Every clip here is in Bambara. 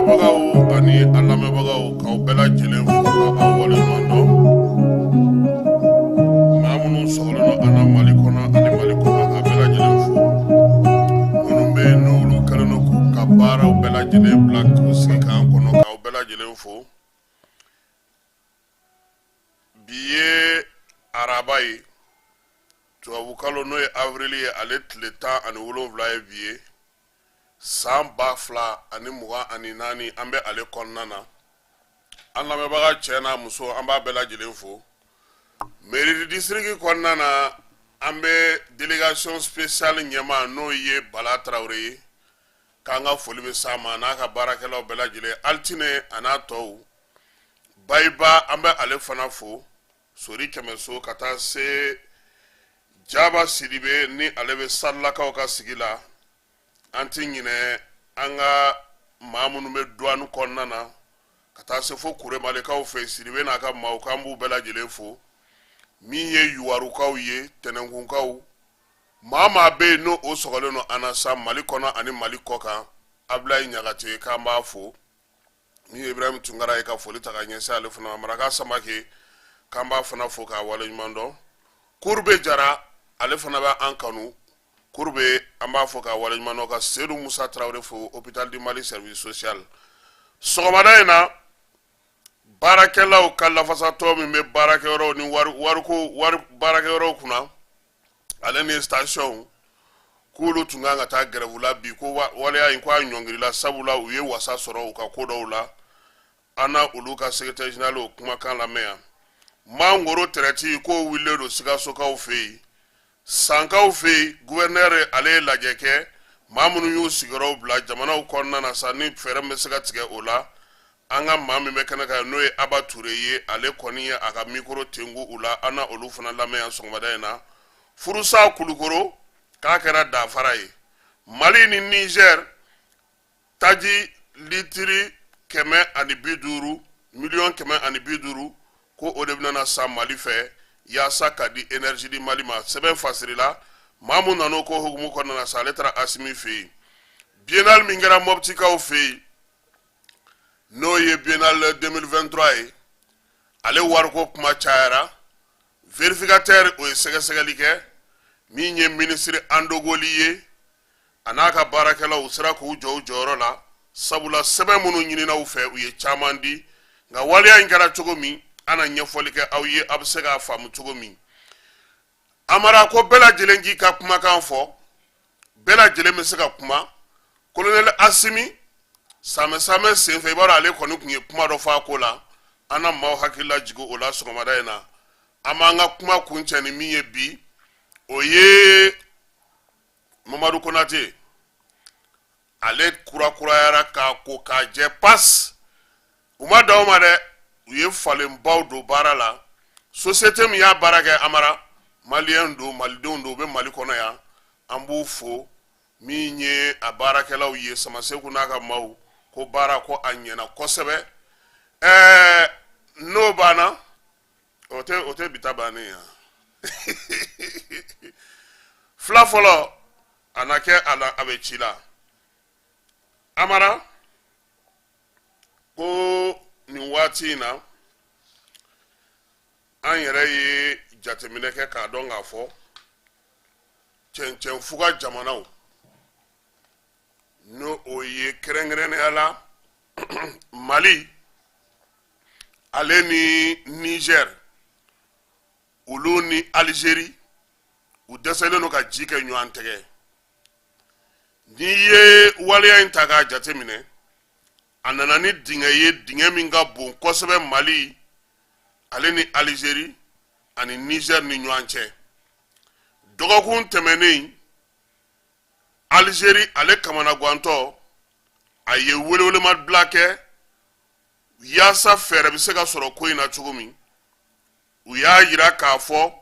filɛbagaw ani an lamɛnbagaw, k'aw bɛɛ lajɛlen fo ka aw waleɲuman dɔn. Maa minnu sɔgɔlen don an na Mali kɔnɔ ani Mali kɔkan, ka bɛɛ lajɛlen fo. Minnu bɛ yen, n'olu kɛlen don k'u ka baaraw bɛɛ lajɛlen bila k'u sigi k'an kɔnɔ, k'aw bɛɛ lajɛlen fo. Bi ye araba ye, tubabukalo n'o ye avril ye, ale tile 17 ye bi ye, san 2024, an bɛ ale kɔnɔna na. An lamɛnbaga cɛ n'a muso, an b'a bɛɛ lajɛlen fo. Mairie district kɔnɔna na, an bɛ délégation spéciale ɲɛmaa, n'o ye Bala Tarawele ye, k'an ka foli bɛ s'a ma n'a ka baarakɛlaw bɛɛ lajɛlen, Altine a n'a tɔw. Bayiba, an bɛ ale fana fo, Sori Kɛmɛso, ka taa se Jaba Sidibe ni ale bɛ Salilakaw ka sigi la. An tɛ ɲinɛ an ka maa minnu bɛ douane kɔnɔna na, ka taa se fo Kuremalekaw fɛ, Sidibe n'a ka maaw, k'an b'u bɛɛ lajɛlen fo. Min ye Yuwarukaw ye, Tɛnɛnkunkaw, maa maa bɛ yen n'o o sɔgɔlen don an na sa Mali kɔnɔ ani Mali kɔkan, Abulayi Ɲagate, k'an b'a fo. Min ye Ibrahim Tunkara ye, ka foli ta ka ɲɛsin ale fana ma. Maraka Samake, k'an b'a fana fo k'a waleɲuman dɔn. Kurube Jara, ale fana bɛ an kanu. Kurube, an b'a fo k'a waleɲuman dɔn. Ka Sedu Musa Tarawele fo, Hôpital du Mali, service social. Sɔgɔmada in na, baarakɛlaw ka lafasatɔn min bɛ baarakɛyɔrɔw ni wari wariko wari baarakɛyɔrɔw kunna, ale ni station, k'olu tun kan ka taa gɛrɛfu la bi, ko waleya in ko a ɲɔngirila, sabula u ye wasa sɔrɔ u ka ko dɔw la. An na olu ka secrétaire général o kumakan lamɛn yan. Mangoro tɛrɛti k'o wulilen don Sikasokaw fɛ yen, Sankaw fɛ yen. Gouverneur, ale ye lajɛ kɛ maa minnu y'u sigiyɔrɔw bila jamanaw kɔnɔna na sa, ni fɛɛrɛ min bɛ se ka tigɛ o la. An ka maa min bɛ kɛnɛ kan, n'o ye Aba Ture ye, ale kɔni ye a ka micro tengu u la. An na olu fana lamɛn yan sɔgɔmada in na. Furusa Kulukoro k'a kɛra danfara ye Mali ni Niger, taji litiri 150, miliyɔn 150, ko o de bɛna san Mali fɛ yaasa ka di Énergie du Mali ma. Sɛbɛn fasirila. Maa mun nana o ko hukumu kɔnɔna na sa, ale taara Asimi fɛ yen. Biennale min kɛra Mɔptikaw fɛ yen, n'o ye biennale 2023 ye, ale wariko kuma cayara. Vérificateur, o ye sɛgɛsɛgɛli kɛ. Min ye minisiri Andogoli ye, a n'a ka baarakɛlaw, u sera k'u jɔ u jɔyɔrɔ la, sabula sɛbɛn minnu ɲinina u fɛ, u ye caman di. Nka waleya in kɛra cogo min, an na ɲɛfɔli kɛ aw ye, a bɛ se k'a faamu cogo min. Amara ko bɛɛ lajɛlen k'i ka kumakan fɔ, bɛɛ lajɛlen bɛ se ka kuma. Kolonɛli Asimi samɛ samɛ senfɛ, i b'a dɔn ale kɔni tun ye kuma dɔ fɔ a ko la. An na maaw hakili lajigin o la sɔgɔmada in na. An b'an ka kuma kuncɛ ni min ye bi, o ye Mamadu Konate, ale kurakurayara k'a ko k'a jɛ pas. U ma dan o ma dɛ, u ye falenbaw don baara la. Société min y'a baara kɛ, Amara, maliyɛn don, malidenw don, u bɛ Mali kɔnɔ yan, an b'u fo. Min ye a baarakɛlaw ye, Samaseku n'a ka maaw, ko baara ko a ɲɛna kosɛbɛ. Ɛɛ, n'o banna, o tɛ bi ta bannen yan. Fila fɔlɔ a na kɛ a la, a bɛ ci la. Amara ko nin waati in na, an yɛrɛ ye jateminɛ kɛ k'a dɔn k'a fɔ cɛncɛn fuga jamanaw, n'o o ye kɛrɛnkɛrɛnnenya la Mali, ale ni Niger, olu ni Algérie, u dɛsɛlen don ka ji kɛ ɲɔgɔn tɛgɛ. N'i ye waleya in ta k'a jateminɛ, a nana ni dingɛ ye, dingɛ min ka bon kosɛbɛ Mali, ale ni Algérie ani Niger ni ɲɔgɔn cɛ. Dɔgɔkun tɛmɛnen, Algérie, ale kamanagwantɔ, a ye welewelemabila kɛ yaasa fɛɛrɛ bɛ se ka sɔrɔ ko in na cogo min. U y'a yira k'a fɔ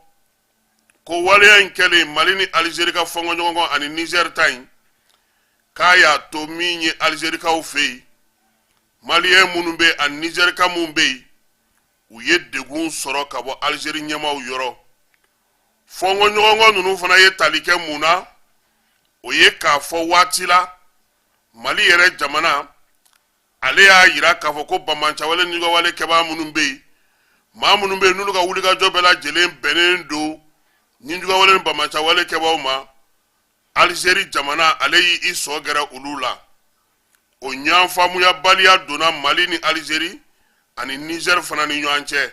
ko waleya in kɛlen, Mali ni Alizeri ka fɔnkɔɲɔgɔnkɔ ani Nizɛri ta in, k'a y'a to min ye Alizerikaw fɛ yen, maliyɛn minnu bɛ yen ani Nizɛrika minnu bɛ yen, u ye degun sɔrɔ ka bɔ Alizeri ɲɛmaaw yɔrɔ. Fɔnkɔɲɔgɔnkɔ ninnu fana ye tali kɛ mun na? O ye k'a fɔ waati la, Mali yɛrɛ jamana Ale y'a yira k'a fɔ ko banbaanciwale nijuguyawale kɛbaa minnu bɛ yen, maa minnu bɛ yen n'olu ka wulikajɔ bɛɛ lajɛlen bɛnnen don nijuguyawale ni banbaanciwale kɛbaaw ma, Alizeri jamana ale y'i sɔ gɛrɛ olu la. O ɲɔgɔnfaamuyabaliya donna Mali ni Alizeri ani Nizɛri fana ni ɲɔgɔn cɛ.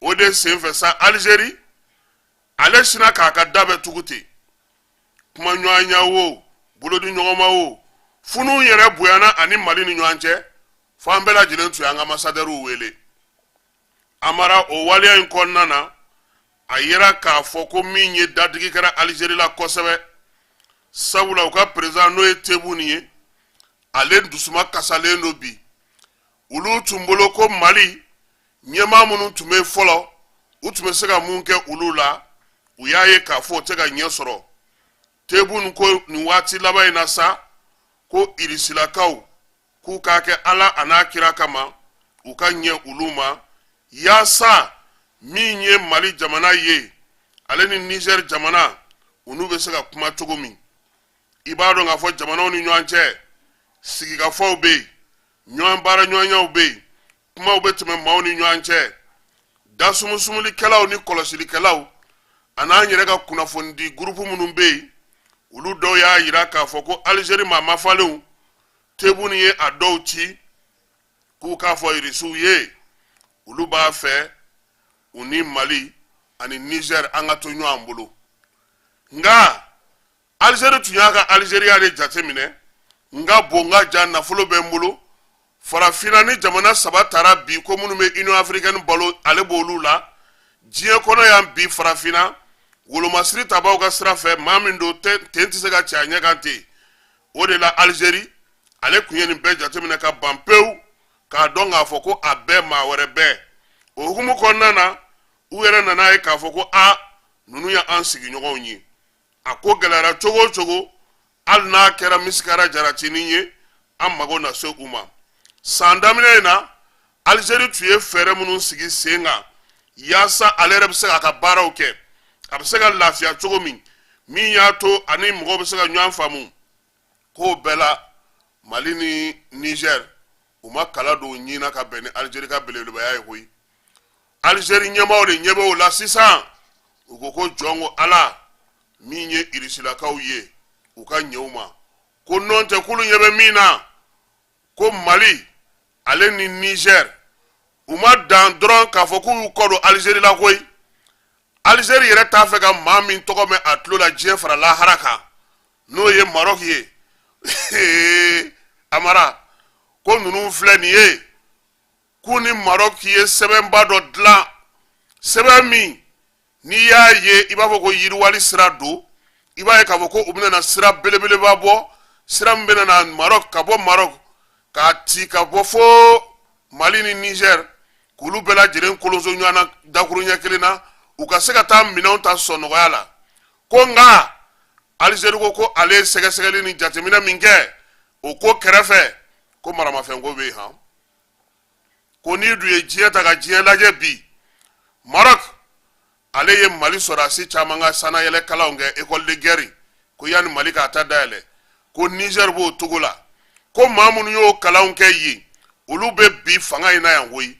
O de senfɛ sa, Alizeri ale sinna k'a ka da bɛɛ tugu ten. Kumaɲɔgɔnya wo, bolodi ɲɔgɔnma wo, funu yɛrɛ bonyana ani Mali ni ɲɔgɔn cɛ, fo an bɛɛ lajɛlen tun y'an ka anbasadɛriw wele. Amara, o waleya in kɔnɔna na, a yera k'a fɔ ko min ye dadigi kɛra Alizeri la kosɛbɛ, sabula u ka perezidan, n'o ye Tebuni ye, ale dusuma kasalen don bi. Olu tun bolo ko Mali ɲɛmaa minnu tun bɛ fɔlɔ, u tun bɛ se ka mun kɛ olu la, u y'a ye k'a fɔ o tɛ ka ɲɛ sɔrɔ. Tebuni ko nin waati laban in na sa, ko Irisilakaw k'u k'a kɛ Ala an'a kira kama, u ka ɲɛ olu ma, yaasa min ye Mali jamana ye, ale ni Nizɛri jamana, u n'u bɛ se ka kuma cogo min. I b'a dɔn k'a fɔ jamanaw ni ɲɔgɔn cɛ sigikafɔw bɛ yen, ɲɔgɔn baara ɲɔgɔnyaw bɛ yen, kumaw bɛ tɛmɛ maaw ni ɲɔgɔn cɛ. Dasumusumulikɛlaw ni kɔlɔsilikɛlaw an'an yɛrɛ ka kunnafonidi gurupu minnu bɛ yen, olu dɔw y'a yira k'a fɔ ko Alizeri maa mafalenw, Tebuni ye a dɔw ci k'u k'a fɔ Irisiw ye, olu b'a fɛ u ni Mali ani Nizɛri an ka to ɲɔgɔn bolo. Nka Alizeri tun y'a ka Alizeriya de jateminɛ. N ka bon, n ka ja, nafolo bɛ n bolo. Farafinna ni jamana saba taara bi ko minnu bɛ Union africaine balo, ale b'olu la. Diɲɛ kɔnɔ yan bi, farafinna wolomasiri tabaw ka sira fɛ, maa min don ten tɛ se ka cɛ a ɲɛ kan ten. O de la Alizeri ale tun ye nin bɛɛ jateminɛ ka ban pewu, k'a dɔn k'a fɔ ko a bɛɛ maa wɛrɛ bɛɛ. O hukumu kɔnɔna na, u yɛrɛ nana ye k'a fɔ ko a ninnu ye an sigiɲɔgɔnw ye. A ko gɛlɛyara cogo o cogo, hali n'a kɛra misikara jaratinin ye, an mago na se u ma. San daminɛ in na, Alizeri tun ye fɛɛrɛ minnu sigi sen kan yaasa ale yɛrɛ bɛ se k'a ka baaraw kɛ, a bɛ se ka lafiya cogo min, min y'a to ani mɔgɔw bɛ se ka ɲɔgɔn faamu, k'o bɛɛ la Mali ni Nizɛri u ma kala don ɲin na ka bɛn ni Alizeri ka belebelebaya ye koyi. Alizeri ɲɛmaaw de ɲɛ bɛ o la sisan. U ko ko jɔn ko Ala, min ye Irisilakaw ye, u ka ɲɛ u ma, ko nɔn tɛ k'olu ɲɛ bɛ min na, ko Mali ale ni Nizɛri u ma dan dɔrɔn k'a fɔ k'u y'u kɔ don Alizeri la koyi. Alizeri yɛrɛ t'a fɛ ka maa min tɔgɔ mɛn a tulo la diɲɛ fara lahara kan, n'o ye Marɔki ye. Amara, ko ninnu filɛ nin ye, k'u ni Marɔki ye sɛbɛnba dɔ dilan, sɛbɛn min n'i y'a ye i b'a fɔ ko yiriwali sira don. I b'a ye k'a fɔ ko u bɛna na sira belebeleba bɔ, sira min bɛna na Marɔk, ka bɔ Marɔk k'a ci ka bɔ fo Mali ni Nizɛri, k'olu bɛɛ lajɛlen kolonso ɲɔgɔn na dakuruɲɛ kelen na, u ka se ka taa minɛnw ta sɔnɔgɔya la. Ko nka Alizeri ko ko ale ye sɛgɛsɛgɛli ni jateminɛ min kɛ o ko kɛrɛfɛ, ko maramafɛnko bɛ yen han. Ko n'i dun ye diɲɛ ta ka diɲɛ lajɛ bi, Maroc ale ye Mali sɔrɔdasi caman ka sannayɛlɛ kalanw kɛ, école de guerre, ko yanni Mali k'a ta dayɛlɛ. Ko Niger b'o cogo la, ko maa minnu y'o kalanw kɛ yen, olu bɛ bi fanga in na yan koyi.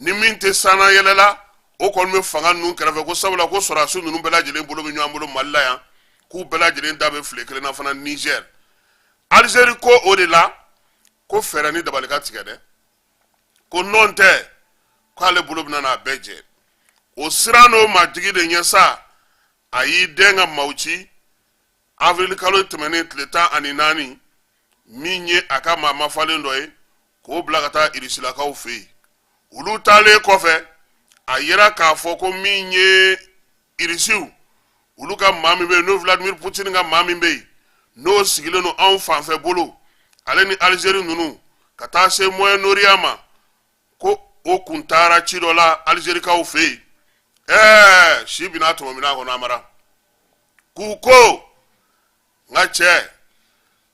Ni min tɛ sannayɛlɛ la, o kɔni bɛ fanga ninnu kɛrɛfɛ, ko sabula ko sɔrɔdasi ninnu bɛɛ lajɛlen bolo bɛ ɲɔgɔn bolo Mali la yan, k'u bɛɛ lajɛlen da bɛ file kelen na fana Niger. Alizeri ko o de la ko fɛɛrɛ ni dabali ka tigɛ dɛ, ko nɔn tɛ k'ale bolo bɛna n'a bɛɛ jɛ. O siran n'o majigi de ɲɛ sa, a y'i den ka maaw ci avril kalo tɛmɛnen tile 14, min ye a ka maa mafalen dɔ ye, k'o bila ka taa irisilakaw fɛ yen. Olu taalen kɔfɛ, a yera k'a fɔ ko min ye irisiw, olu ka maa min bɛ yen, n'o Vladimir Poutine ka maa min bɛ yen, n'o sigilen don anw fanfɛ bolo, ale ni Algérie ninnu ka taa se Moyen-Orient ma, ko o kun taara ci dɔ la Algérikaw fɛ yen. Si bina tuma min na kɔnɔ, Amara k'u ko n ka cɛ,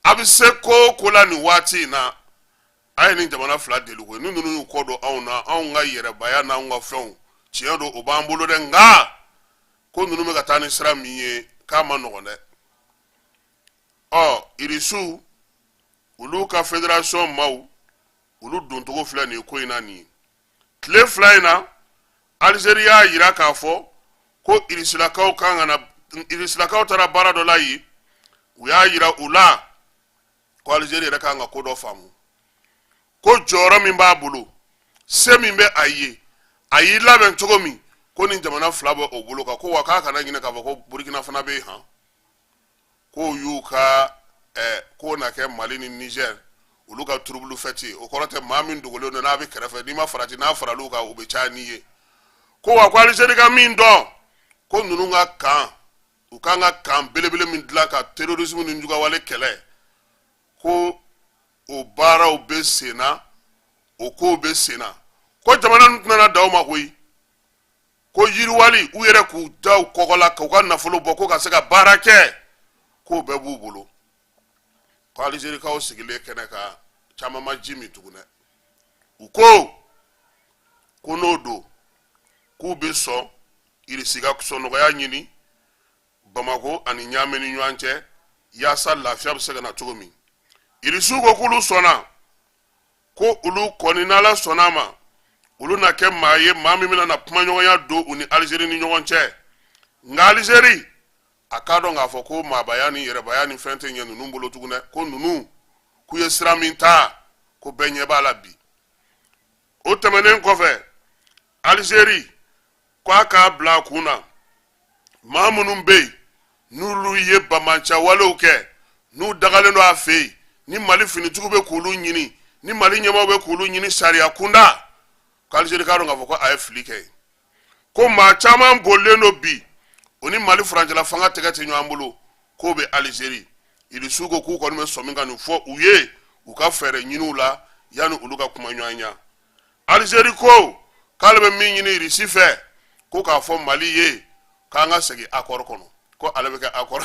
a bɛ se ko o ko la nin waati in na, a ye nin jamana fila deli koyi. Ni ninnu y'u kɔ don anw na, anw ka yɛrɛbaya n'anw ka fɛnw, tiɲɛ don, o b'an bolo dɛ, nka ko ninnu bɛ ka taa ni sira min ye, k'a ma nɔgɔn dɛ. Ɔ irisiw, olu ka fédération maaw Olu doncogo filɛ nin ye ko in na nin ye. Tile 2 in na, Alizeri y'a yira k'a fɔ ko irisilakaw kan ka na, irisilakaw taara baara dɔ la yen. U y'a yira u la ko Alizeri yɛrɛ kan ka ko dɔ faamu, ko jɔyɔrɔ min b'a bolo, se min bɛ a ye, a y'i labɛn cogo min, ko nin jamana 2 bɛ o bolo kan, ko wa k'a kana ɲinɛ k'a fɔ ko Burukina fana bɛ yen han. K'o y'u ka ko na kɛ Mali ni Niger olu ka trouble fête ye. O kɔrɔ tɛ maa min dogolen don n'a bɛ kɛrɛfɛ, n'i ma farati n'a faral'u kan, u bɛ caya n'i ye. Ko wa ko Alizeri ka min dɔn, ko ninnu ka kan, u kan ka kan belebele min dilan ka terrorisme ni jugawale kɛlɛ, ko o baaraw bɛ sen na, o kow bɛ sen na, ko jamana ninnu tɛna dan o ma koyi, ko yiriwali, u yɛrɛ k'u da u kɔgɔ la k'u ka nafolo bɔ ko ka se ka baara kɛ, k'o bɛɛ b'u bolo. Ko Alizerikaw sigilen kɛnɛ kan, caman ma ji min tugun dɛ. U ko ko n'o don, k'u bɛ sɔn Irisi ka sɔnnɔgɔya ɲini Bamakɔ ani Ɲamɛ ni ɲɔgɔn cɛ, yaasa lafiya bɛ se ka na cogo min. Irisiw ko k'olu sɔnna, ko olu kɔni n'Ala sɔnna a ma, olu na kɛ maa ye, maa min bɛna na kumaɲɔgɔnya don u ni Alizeri ni ɲɔgɔn cɛ. Nka Alizeri a k'a dɔn k'a fɔ ko maabaya ni yɛrɛbaya ni fɛn tɛ ɲɛ ninnu bolo tugun dɛ, ko ninnu k'u ye sira min ta, ko bɛɛ ɲɛ b'a la bi. O tɛmɛnen kɔfɛ, Alizeri ko a k'a bila a kun na, maa minnu bɛ yen n'olu ye banbaanciya kɛ, n'u dagalen don a fɛ yen, ni Mali finitigiw bɛ k'olu ɲini, ni Mali ɲɛmaaw bɛ k'olu ɲini sariya kunda, ko Alizeri k'a dɔn k'a fɔ ko a ye fili kɛ, ko maa caman bolilen don bi, o ni Mali furancɛla fanga tɛgɛ tɛ ɲɔgɔn bolo, k'o bɛ Alizeri. Irisiw ko k'u kɔni bɛ sɔmi ka nin fɔ u ye u ka fɛɛrɛ ɲiniw la yanni olu ka kuma ɲɔgɔn ɲɛ. Alizeri ko k'ale bɛ min ɲini Irisi fɛ, ko k'a fɔ Mali ye k'an ka segin accord kɔnɔ, ko ale bɛ kɛ accord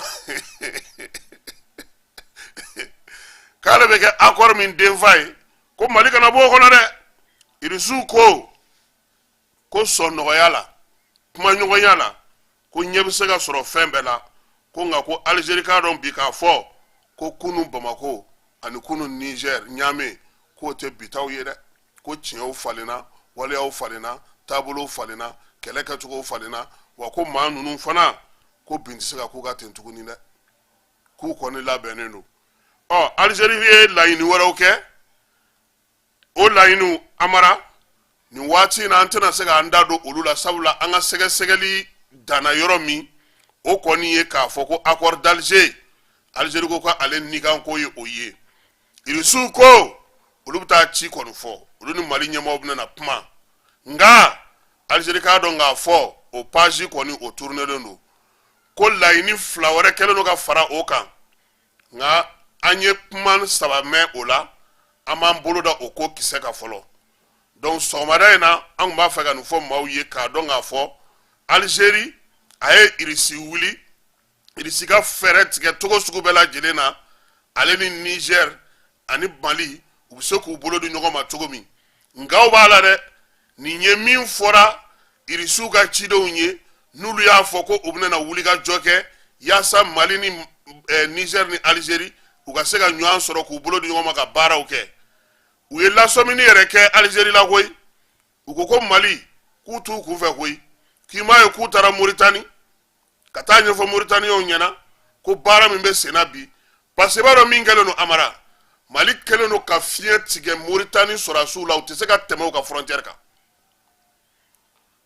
k'ale bɛ kɛ accord min denfa ye, ko Mali kana bɔ o kɔnɔ dɛ. Irisiw ko ko sɔn nɔgɔya la, kumaɲɔgɔnya la, ko ɲɛ bɛ se ka sɔrɔ fɛn bɛɛ la, ko nka ko Alizeri k'a dɔn bi k'a fɔ ko kunu Bamakɔ ani kunu Niger Ɲame, k'o tɛ bitaw ye dɛ, ko tiɲɛw falenna, waleyaw falenna, taabolow falenna, kɛlɛ kɛcogow falenna, wa ko maa ninnu fana ko bin tɛ se ka k'u ka ten tuguni dɛ, k'u kɔni labɛnnen don. Ɔ, Alizeri ye laɲini wɛrɛw kɛ, o laɲiniw Amara, nin waati in na an tɛna se k'an da don olu la, sabula an ka sɛgɛsɛgɛli danna yɔrɔ min, o kɔni ye k'a fɔ ko accord d'Alger, Alizeri ko k'ale nikanko ye o ye. Irisiw ko olu bɛ taa ci kɔni fɔ, olu ni Mali ɲɛmaaw bɛna na kuma, nka Alizeri k'a dɔn k'a fɔ o page kɔni o tournelen don, ko laɲini 2 wɛrɛ kɛlen don ka fara o kan, nka an ye kuma 3 mɛn o la, an b'an bolo da o ko kisɛ kan fɔlɔ. Donc sɔgɔmada in na, an tun b'a fɛ ka nin fɔ maaw ye k'a dɔn k'a fɔ Alizeri a ye Irisi wuli, Irisi ka fɛɛrɛ tigɛ cogo sugu bɛɛ lajɛlen na, ale ni Niger ani Mali u bɛ se k'u bolo di ɲɔgɔn ma cogo min. Nkaw b'a la dɛ, nin ye min fɔra Irisiw ka cidenw ye, n'olu y'a fɔ ko u bɛna na wulikajɔ kɛ yaasa Mali ni Niger ni Alizeri u ka se ka ɲɔgɔn sɔrɔ k'u bolo di ɲɔgɔn ma ka baaraw kɛ. U ye lasɔmini yɛrɛ kɛ Alizeri la koyi. U ko ko Mali k'u t'u kunfɛ koyi, k'i m'a ye k'u taara Moritani ka taa ɲɛfɔ Moritaniyɛnw ɲɛna ko baara min bɛ senna bi, parce que i b'a dɔn min kɛlen don Amara, Mali kɛlen don ka fiɲɛ tigɛ Moritani sɔrɔdasiw la, u tɛ se ka tɛmɛ u ka frontière kan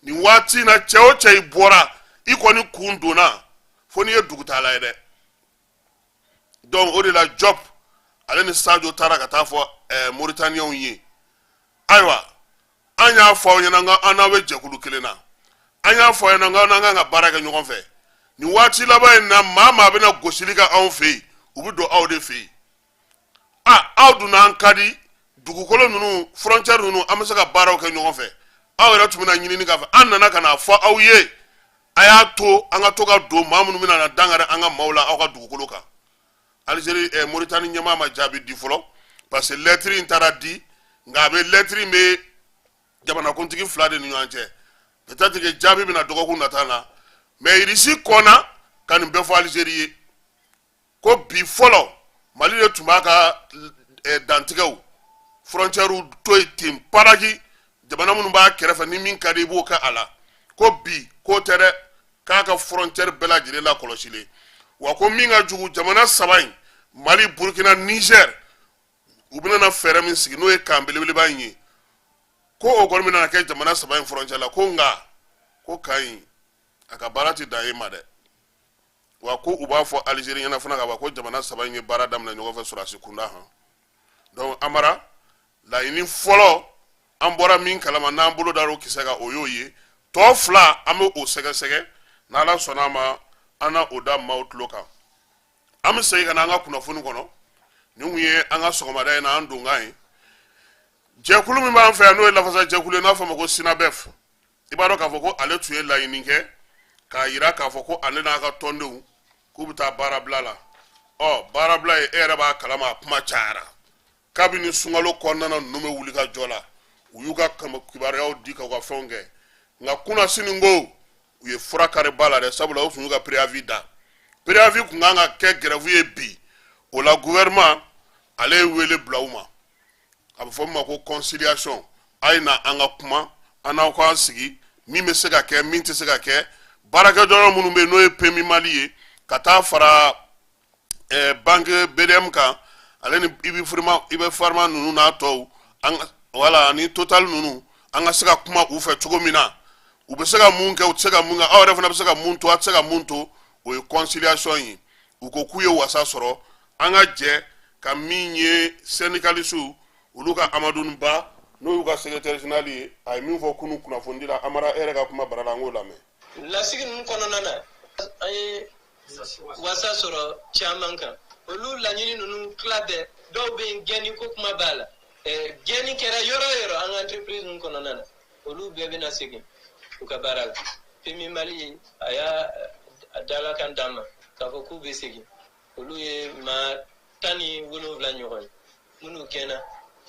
nin waati in na. Cɛ o cɛ i bɔra, i kɔni kun donna fo n'i ye dugutaala ye dɛ. Donc o de la Job ale ni Sadio taara ka taa fɔ Moritaniyɛnw ye, ayiwa, an y'a fɔ aw ɲɛna an n'aw bɛ jɛkulu kelen na, an y'a fɔ aw ɲɛna k'aw n'an kan ka baara kɛ ɲɔgɔn fɛ. Nin waati laban in na, maa maa bɛna gosili kɛ anw fɛ yen, u bɛ don aw de fɛ yen. A aw dun n'an ka di, dugukolo ninnu, frontière ninnu, an bɛ se ka baaraw kɛ ɲɔgɔn fɛ. Aw yɛrɛ tun bɛna ɲinini k'a fɛ, an nana ka n'a fɔ aw ye, a y'a to an ka to ka don maa minnu bɛna na dankari an ka maaw la aw ka dugukolo kan. Alizeri Moritani ɲɛmaa ma jaabi di fɔlɔ, parce que lɛtiri in taara di, nka a bɛ lɛtiri in bɛ jamanakuntigi 2 de ni ɲɔgɔn cɛ. Peut-être que jaabi bɛna dɔgɔkun nata na. Mais Irisi kɔnna ka nin bɛɛ fɔ Alizeri ye, ko bi fɔlɔ Mali de tun b'a ka dantigɛw frontière to yen ten paraki, jamana minnu b'a kɛrɛfɛ, ni min ka di i b'o kɛ a la. Ko bi k'o tɛ dɛ, k'a ka frontière bɛɛ lajɛlen lakɔlɔsilen. Wa ko min ka jugu, jamana saba in, Mali, Burukina, Niger, u bɛna na fɛɛrɛ min sigi, n'o ye camp belebeleba in ye, ko o kɔni bɛna kɛ jamana saba in frontière la. Ko nka ko camp in, a ka baara tɛ dan e ma dɛ. Wa ko u b'a fɔ Alizeri ɲɛna fana ka ban ko jamana saba in ye baara daminɛ ɲɔgɔn fɛ sɔrɔdasi kunda han. Donc Amara, laɲini fɔlɔ an bɔra min kalama, n'an bolo dar'o kisɛ kan, o y'o ye. Tɔ fila, an bɛ o sɛgɛsɛgɛ, n'Ala sɔnna a ma, an na o da maaw tulo kan. An bɛ segin ka na an ka kunnafoni kɔnɔ. Nin kun ye an ka sɔgɔmada in na an donkan ye. Jɛkulu min b'an fɛ yan, n'o ye lafasa jɛkulu ye, n'a fɔ a ma ko SYNABEF, i b'a dɔn k'a fɔ ko ale tun ye laɲini kɛ k'a yira k'a fɔ ko ale n'a ka tɔndenw k'u bɛ taa baarabila la. Ɔ, baarabila ye, e yɛrɛ b'a kalama, a kuma cayara kabini sunkalo kɔnɔna na. Ninnu bɛ wuli ka jɔ la, u y'u ka kibaruyaw di ka u ka fɛnw kɛ. Nka kunasini ko u ye fura kari ba la dɛ, sabula u tun y'u ka préavis da. Préavis tun kan ka kɛ grève ye bi. O la, gouvernement ale ye wele bila u ma, a bɛ fɔ min ma ko conciliation: a ye na an ka kuma, an n'aw k'an sigi, min bɛ se ka kɛ, min tɛ se ka kɛ. Baarakɛjɔyɔrɔ minnu bɛ yen, n'o ye PMU Mali ye, ka taa fara banque BDM kan, ale ni IB Pharma ninnu n'a tɔw, an wala ani Total ninnu, an ka se ka kuma u fɛ cogo min na, u bɛ se ka mun kɛ, u tɛ se ka mun kɛ, aw yɛrɛ fana bɛ se ka mun to, aw tɛ se ka mun to. O ye conciliation ye. U ko k'u ye wasa sɔrɔ. An ka jɛ ka min ye, syndicalistes olu ka Amadou Ba, n'o y'u ka secrétaire général ye, a ye min fɔ kunun kunnafonidi la. Amara, e yɛrɛ ka kuma bara la, an k'o lamɛn. Lasigi ninnu kɔnɔna na, an ye wasa sɔrɔ caman kan. Olu laɲini ninnu tila bɛɛ, dɔw bɛ yen, gɛnni ko kuma b'a la. Gɛnni kɛra yɔrɔ o yɔrɔ an ka entreprise ninnu kɔnɔna na, olu bɛɛ bɛna segin u ka baara la. PMU Mali, a y'a dalakan d'an ma k'a fɔ k'u bɛ segin. Olu ye maa 17 ɲɔgɔn ye minnu gɛnna,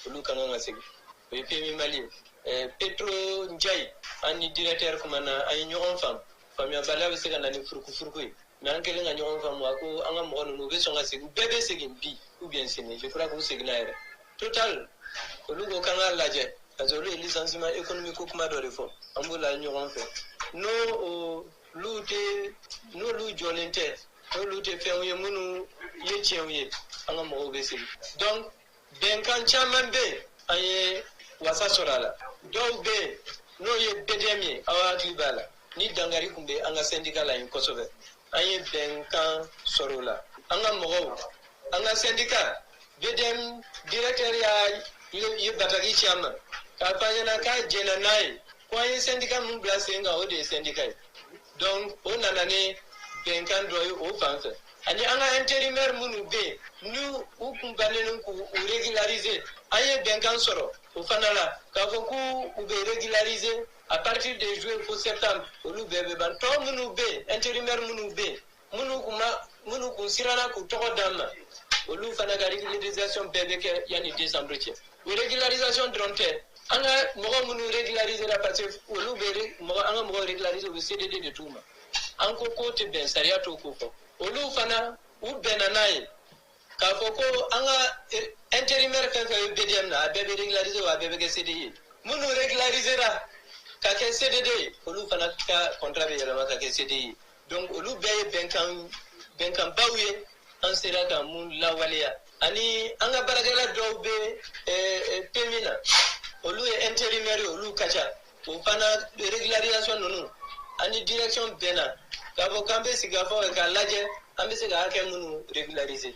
olu ka kan ka segin. O ye PMU Mali ye. Petro Njayi, an ni directeur kumana, an ye ɲɔgɔn faamu. Faamuyabaliya bɛ se ka na ni furukufuruku ye, mais an kɛlen ka ɲɔgɔn faamu, a ko an ka mɔgɔ ninnu, u bɛ sɔn ka segin, u bɛɛ bɛ segin bi ou bien sini. Je crois k'u seginna yɛrɛ. Total, olu ko k'an k'a lajɛ, parce que olu ye licenciement économique ko kuma dɔ de fɔ. An b'o la ɲɔgɔn fɛ. N'o olu tɛ, n'olu jɔlen tɛ, n'olu tɛ fɛnw ye minnu ye tiɲɛw ye, an ka mɔgɔw bɛ segin. Donc bɛnkan caman bɛ yen, an ye wasa sɔrɔ a la. Dɔw bɛ yen, n'o ye BDM ye, aw hakili b'a la ni dankari tun bɛ an ka syndicat la yen kosɛbɛ, an ye bɛnkan sɔrɔ o la. An ka mɔgɔw, an ka syndicat BDM directeur y'a ye bataki ci an ma k'a fɔ an ɲɛna k'a jɛnna n'a ye, ko an ye syndicat mun bila sen kan, o de ye syndicat ye. Donc o nana ni bɛnkan dɔ ye o fan fɛ. Ani an ka intérimaire minnu bɛ yen, n'u u kun bannen k'u régulariser, an ye bɛnkan sɔrɔ o fana la k'a fɔ k'u u bɛ régulariser à partir de juillet fo septembre, olu bɛɛ bɛ ban. Tɔ minnu bɛ yen, intérimaire minnu bɛ yen, minnu kun ma, minnu kun siranna k'u tɔgɔ d'an ma, olu fana ka régularisation bɛɛ bɛ kɛ yanni décembre cɛ. O régularisation dɔrɔn tɛ, an ka mɔgɔ minnu régulariser la, parce que olu bɛ mɔgɔ, an ka mɔgɔw régulariser, u bɛ CDD de d'u ma. An ko k'o tɛ bɛn, sariya t'o ko fɔ. Olu fana, u bɛnna n'a ye k'a fɔ ko an ka intérimaire fɛn fɛn bɛ BDM na, a bɛɛ bɛ régulariser, wa a bɛɛ bɛ kɛ CDI ye. Minnu régulariser ra ka kɛ CDD ye, olu fana ka contrat bɛ yɛlɛma ka kɛ CDI ye. Donc olu bɛɛ ye bɛnkan, bɛnkanbaw ye, an sera ka mun lawaleya. Ani an ka baarakɛla dɔw bɛ PMU na, olu ye intérimaire ye, olu ka ca. O fana régularisation ninnu, ani direction bɛnna k'a fɔ k'an bɛ sigi ka fɔ k'a lajɛ an bɛ se ka hakɛ minnu régulariser.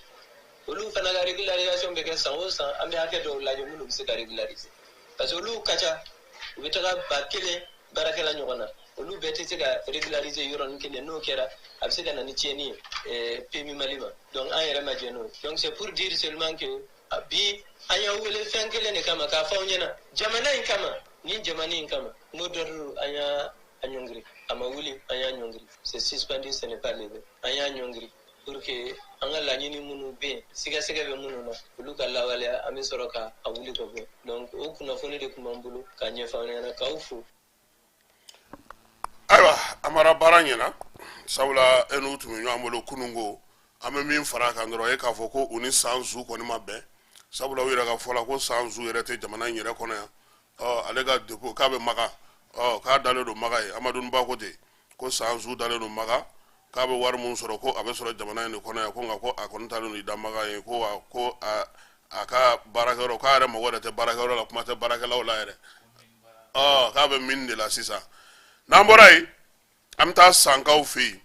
Olu fana ka régularisation bɛ kɛ san o san, an bɛ hakɛ dɔw lajɛ minnu bɛ se ka régulariser, parce que olu ka ca, u bɛ taga 1000 baarakɛla ɲɔgɔn na. Olu bɛɛ tɛ se ka régulariser yɔrɔnin kelen. N'o kɛra, a bɛ se ka na ni tiɲɛni ye PMU Mali ma. Donc an yɛrɛ ma jɛn n'o ye. Donc c'est pour dire seulement que bi, an y'aw wele fɛn kelen de kama, k'a fɔ aw ɲɛna jamana in kama, ni jamana in kama, mot d'ordre, an y'a a ɲɔngiri, a ma wuli, an y'a ɲɔngiri. C'est suspendu, ce n'est pas levé. An y'a ɲɔngiri pour que an ka laɲini minnu bɛ yen, sigasɛgɛ bɛ minnu na, olu ka lawaleya, an bɛ sɔrɔ ka a wuli ka bɔ. Donc o kunnafoni de tun b'an bolo ka ɲɛfɔ aw ɲɛna, k'aw fo. Ayiwa Amara, baara ɲɛna, sabula e n'u tun bɛ ɲɔgɔn bolo kunun. Ko an bɛ min fara a kan dɔrɔn, e k'a fɔ ko u ni san zu kɔni ma bɛn. Sabula u yɛrɛ ka fɔ la ko San zu yɛrɛ tɛ jamana in yɛrɛ kɔnɔ yan. Ɔ, ale ka dépôt k'a bɛ Maga, ɔ, k'a dalen don Maga ye. Amadu Ba ko ten ko San zu dalen don Maga, k'a bɛ wari mun sɔrɔ, ko a bɛ sɔrɔ jamana in de kɔnɔ yan, ko nka ko a kɔni taalen don i da Maga ye, ko wa ko a ka baarakɛyɔrɔ, k'a yɛrɛ mago yɛrɛ tɛ baarakɛyɔrɔ la, kuma tɛ baarakɛlaw la yɛrɛ. Ɔ, k'a bɛ min de la sisan. N'an bɔra yen, an bɛ taa Sankaw fɛ yen.